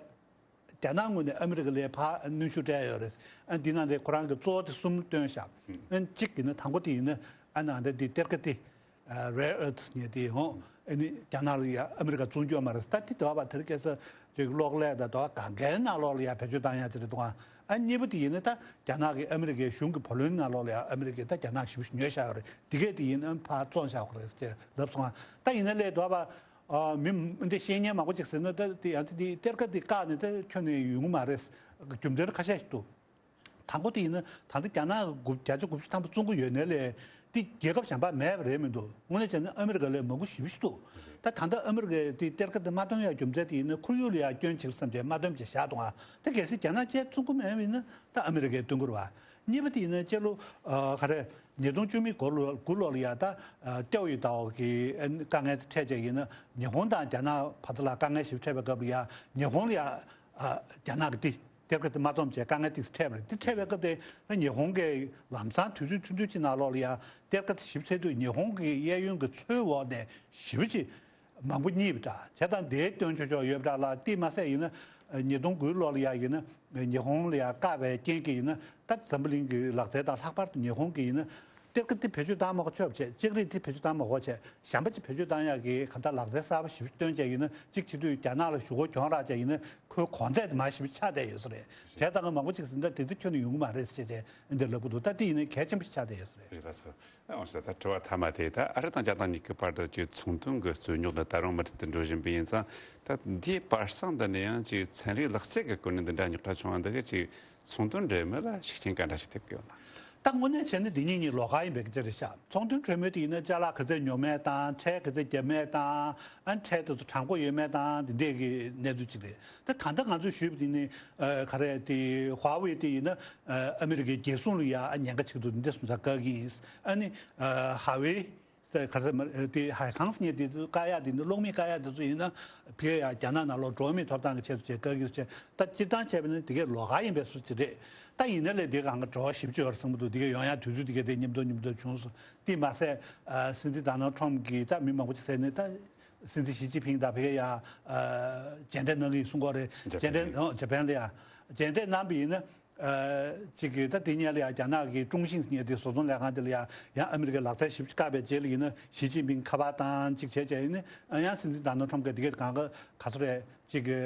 རྒྱ་ནག་ངོས་ནས་ཨ་མི་རི་ཀ་ལ་ཕར་གནོན་ཤུགས་སྤྲད་ཡོད་རེད། ཨ་འདི་ནང་ལས་ཁོ་རང་གིས་གཙོ་བོ་དེ་གསུམ་བཏོན་ཤག་ཨ་གཅིག་ཡིན་ན་དང་པོ་དེ་ཡིན་ན་ཨ་ནང་འདྲ་དེ་གཏེར་ཁ་དེ། རེར་ཨར་ཐི་ཟེར་མཁན་དེ་ཡང་ཨ་ནི་རྒྱ་ནག་ལ་ཡ་ཨ་མི་རི་ཀ་བཙོང་རྒྱུ་ཡོད་མ་རེད། ད་དེ་དོ་བ་དེ་རིང་ཁ་སང་ཅིག་གློག་ཀླད་དང་དོ་བ་གང་གའི་ནང་ལོགས་ལ་ཡ་བེད་སྤྱོད་བཏང་ཡ་དེ་རེད་འདུག་ཨ། ཨ་གཉིས་པ་དེ་ཡིན་ན་ད་རྒྱ་ནག་གི་ཨ་མི་རི་ཀའི་གཞུང་གི་བུ་ལོན་ནང་ལོགས་ལ་ཡ་ཨ་མི་རི་ཀས་ད་རྒྱ་ནག་ཞེ་པོ་ཞིག་ཉོས་བཞག་ཡོད་རེད། དེ་གས་དེ་ཡིན་ན་ཕར་བཙོང་བཞག་ཡོད་རེད་ཅེས་ལབ་སོང་ཨ། ད་ཡིན་ན་ལས་དོ་བ་ཨ་མི་འདི་བཤད་མཁན་མང་པོ་ཅིག་ཟེར་ན། ད་དེ་ཡང་དེ་གཏེར་ཁ་དེ་བཀག་ནས་ད་ཁྱོན་ནས་ཡོང་གི་མ་རེད། རྒྱུ་མཚན་ཁ་ཤས་ཤིག་འདུག་དང་པོ་དེ་ཡིན་ན་ད་ལྟ་རྒྱ་ནག་གིས་བརྒྱ་ཆ་དགུ་བཅུ་ཐམ་པ་བཙོང་གི་ཡོད་ནའི་ལས་དེ་རྒྱལ་ཁབ་གཞན་པ་མེད་པ་རེད་མི་འདུག་དངོས་གནས་བྱས་ན་ཨ་མི་རི་ཀ་ལས་མང་པོ་ཞེ་པོ་ཞིག་འདུག་ད་ད་ལྟ་ཨ་མི་རི་ཀས་དེ་གཏེར་ཁ་དེ་མ་བཏོན་ཡག་རྒྱུ་མཚན་དེ་ཡིན་ན་ཁོར་ཡུག་ལ་ཡག་སྐྱོན་བྱེད་བསམ་བྱས་མ་བཏོན་བྱས་བཞག་འདུག་ཨ། ད་གལ་སྲིད་རྒྱ་ནག་བཅས་བཙོང་གི་མེད་པ་ཡིན་ན་ད་ཨ་མི་རི་ཀས་བཏོན་དགོས་རེད་བ། གཉིས་པ་དེ་ཡིན་ན་སྤྱི་ལོ་ཨ་ག་རེ་ཉིས་སྟོང་བཅུ་མེད་དགུ་ལོ་དགུ་ལོ་ལ་ཡ་ད་ཨ་ཏེའོ་ཡི་ཏའོ་གི་ཨ་དཀའ་ངལ་དེ་འཕྲད་བྱས་ཡིན་ན་ཉི་ཧོང་དང་རྒྱ་ནག་བར་དུ་ལ་དཀའ་ངལ་ཞིག་འཕྲད་པའི་སྐབས་ལ་ཡ་ཉི་ཧོང་ལ་ཡ། ཨ་རྒྱ་ནག་གི་དེ་གཏེར་ཁ་དེ་མ་བཙོངས་བྱས་དཀའ་ངལ་ཏོག་ཙམ་འཕྲད་པ་རེད། དེ་འཕྲད་པའི་སྐབས་དེ་ན་ཉི་ཧོང་གིས་ལམ་སང་དུས་ཚོད་ཐུང་ཐུང་ཅིག་ནང་ལོགས་ལ་ཡ་གཏེར་ཁ་དེ་ཞིབ་འཚོལ་དུས་ཉི་ཧོང་གི་གཡས་གཡོན་གྱི་མཚོའི་འོག་ནས་ཞེ་པོ་ཅིག་མང་པོ་རྙེད་པ་འདྲ། བྱས་ཙང་དེ་སྟོན་ཆོག་ཆོག་ཡོད་པ་འདྲ་ལ། དེ་མ་ཟད་ཡིན་ན་ཉིས་སྟོང་དགུ་ལོ་ལ་ཡ་ཡིན་ན་ཉི་ཧོང་ལ་ཡ་བཀག་པའི་རྐྱེན་གྱིས་ཡིན་ན་ད་འཛམ་བུ་གླིང་གི་ལག་རྩལ་དང་ལྷག་པར་དུ་ཉི་ཧོང་གིས་ཡིན་ན། གཏེར་ཁ་དེ་བེད་སྤྱོད་བཏང་མ་དགོས་ཆོག་བྱས། ལྕགས་རིགས་དེ་བེད་སྤྱོད་བཏང་མ་དགོས་བྱས། གཞན་པ་ཅིག་བེད་སྤྱོད་བཏང་ཡག་གི་གང་ལྟར་ལག་རྩལ་གསར་པ་ཞིབ་སྟོན་བྱས་ཡིན་ན། གཅིག་བྱེད་དུས་རྒྱ་ནག་ལ་ཞུ་སྒོ་གྱོང་རག་བྱས་ཡིན་ན། ཁོའི་གོང་ཚད་དེ་མར་ཞིབ་ཆག་བསྡད་ཡོད་ས་རེད། བྱས་ཙང་མང་པོ་ཅིག་ཟིན་ད་དེ་དུས་ཁྱོན་ནས་ཡོང་གི་མ་རེད་ཟེར་བྱས་འདི་ལབ་གི་འདུག་ད་དེ་ཡིན་ན་གལ་ཆེན་པོ་ཞིག་ཆགས་བསྡད་ཡོད་ས་རེད། རེད་ལགས་སོ། ཨ་འོང་ཞིག་ད་ད་དྲི་བ་མཐའ་མ་དེ། ད་ཨ་རི་དང་རྒྱ་ནག་གཉིས་ཀྱི་བར་དུ་ཀྱི་ཚོང་དོན་གྱི་རྩོད་རྙོག་ནི་ད་རུང་མུ་མཐུད་དུ་འགྲོ་བཞིན་པ་ཡིན་ཙང་། ད་འདིའི་བར་གསེང་འདི་ནས་ཡང་ཅིག་ཚན་རིག་ལག་རྩལ་གྱི་སྒོ་ནས་འདི་འདྲ་རྙོག་དྲ་བྱུང་བ་འདི་གིས་ཅིག་ཚོང་དོན་འབྲེལ་མོལ་ལ་ཤུགས་རྐྱེན་ག་འདྲ་ཞིག་ཐེབས་ཀྱི་ཡོད་ན། ད་དངོས་གནས་བྱས་ན་འདི་གཉིས་གཉིས་ལོགས་ཀ་ཡིན་པའི་སྐད་ཆ་རེད་ཤག་ཚོང་དོན་གྲོས་མོལ་དེ་ཡིན་ན་ཅ་ལག་ག་ཚད་ཉོ་མེད་དང་། ཁྲལ་ག་ཚད་བརྒྱབ་མེད་དང་། ཨ་ཁྲལ་དེ་ཚོ་དྲང་པོ་ཡོད་མེད་དང་། འདི་འདྲས་ཀྱི་གནས་ཚུལ་ཅིག་རེད། ད་ད་ལྟ་ང་ཚོས་ཞུས་པ་དེ་ནི་ཨ་ག་རེ། དེ་ཧྭ་ཝེ་དེ་ཡིན་ན་ཨ་ཨ་མི་རི་ཀའི་རྒྱལ་སྲུང་ལ་ཡ་ཨ་ཉེན་ཁ་ཆེ་གི་འདུག་འདི་འདྲས་གསུངས་ས་བཀག་གི་ཡིན། ཨ་ནི་ཨ་ཧྭ་ཝེ་ཟེར་ག་ཚད་མ་དེ་ཧའེ་ཁང་ཟེར་མཁན་དེ་བཀག་ཡག་དེ་ནི་གློག་མེ་བཀག་ཡག་དེ་ཚོ་ཡིན་ན་ཕ་གིར་ཡ་རྒྱ་ནག་ནང་ལོགས་འགྲོ་བ་མིའི་ཐོབ་ཐང་གི་ཆེད་དུ་བྱས་བཀག་གི་ཡོད་ཟེར། ད་སྤྱིར་བཏང་བྱས་པ་ཡིན་ན་དེ་གས་ལོགས་ཀ་ཡིན་པའི་བཟོ་ཅིག་རེད། ད་ཡིན་ན་ལས་དེ་གང་ག་བྲོ་བ་ཞེ་པོ་ཅིག་ཡོད་རེད་བསམ་གྱི་འདུག་དེ་གས་ཡོང་ཡག་དུས་ཚོད་དེ་གས་དེ་མཉམ་དུ་མཉམ་དུ་བྱུང་སོང་། དེ་མ་ཟད་ཨ་སྲིད་འཛིན་ཌོ་ནལ་ཊམ་གྱིས་ད་མི་མང་པོ་ཅིག་ཟེར་ནས། ད་སྲིད་འཛིན་ཞི་ཅིན་ཕིང་དང་ཕ་གིར་ཡ་ཨ་མཇལ་འཕྲད་གནང་གི་ཡིན་གསུང་གི་ཡོད་རེད། མཇལ་འཕྲད་ཨོ་ཇ་པན་ལ་ཡ་མཇལ་འཕྲད་གནང་བ་ཡིན་ན། ཨ་གཅིག་གིས་ད་དེ་སྔོན་ལ་ཡ་རྒྱ་ནག་གི་ཀྲུང་ཤིན་ཟེར་མཁན་དེ་བཟོ་ཚོང་ལས་ཁང་དེ་ལ་ཡ་ཡང་ཨ་མི་རི་ཀའི་ལག་རྩལ་ཞིབ་ཕྲ་བཀག་པའི་རྗེས་ལ་ཡིན་ན། ཞི་ཅིན་ཕིང་ཁ་པར་བཏང་ཅིག་བྱས་བྱས་ཡིན་ན། ཨ་ཡང་སྲིད་འཛིན་ཌོ་ནལ་ཊམ་གྱིས་དེ་གས་གང་ག་ག་ཚོད་རེད་ཅིག་གི་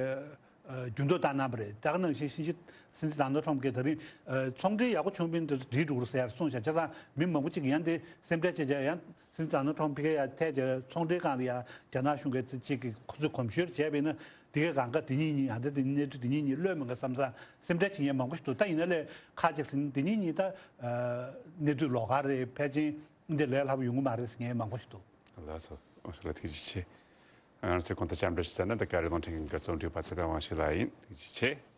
ཨ་འགྱུར་ལྡོག་བཏང་གནང་བ་རེད། ད་ག་ནང་བཞིན་ཕྱིན་ཆད་སྲིད་འཛིན་ཌོ་ནལ་ཊམ་གྱིས་ད་རིང་ཨ་ཚོང་འབྲེལ་ཡག་པོ་བྱུང་བ་ཡིན་ན་དེ་ཚོ་འགྲིག་འགྲོ་གི་རེད་ཟེར་གསུངས་ཤག་བྱས་ཙང་མི་མང་པོ་ཅིག་གིས་ཡང་དེ་སེམས་ཁྲལ་བྱས་བྱས། ཡང་སྲིད་འཛིན་ཌོ་ནལ་ཊམ་ཕ་གིར་ཡ་ཐད་བྱས་ཚོང་འབྲེལ་སྒང་ལ་ཡ་རྒྱ་ནག་གཞུང་གིས་ཅིག་གིས་ཁོ་ཚོས་གོམས་ཤོར་བྱས་པ་ཡིན་ན། དེ་གས་གང་ག་དེ་གཉིས་གཉིས་ཡང་དེ་དེ་གནས་ཚུལ་དེ་གཉིས་གཉིས་ལོས་མིན་ག་བསམ་བསམ་སེམས་ཁྲལ་བྱེད་མཁན་མང་པོ་ཞིག་འདུག་ད་ཡིན་ན་ལས་ཁ་ཅིག་ཟེར་ན་དེ་གཉིས་གཉིས་ད་ཨ་གནས་ཚུལ་ལོགས་ཀ་རེད། ཕལ་ཆེར་འདི་ལས་སླ་པོ་ཡོང་གི་མ་རེད་ཟེར་མཁན་མང་པོ་ཞིག་འདུག་ལགས་སོ། ཨོ་ལགས་ཐུགས་རྗེ་ཆེ། ང་རང་ཚོའི་གོང་དུ་བཅར་འདྲི་ཞུ་ས་ནི་འདི་ག་རེ་རླུང་འཕྲིན་ཁང་གི་རྩོམ་སྒྲིག་པ་ཚེ་བརྟན་དབང་ཕྱུག་ལགས་ཡིན། ཐུགས་རྗེ་ཆེ།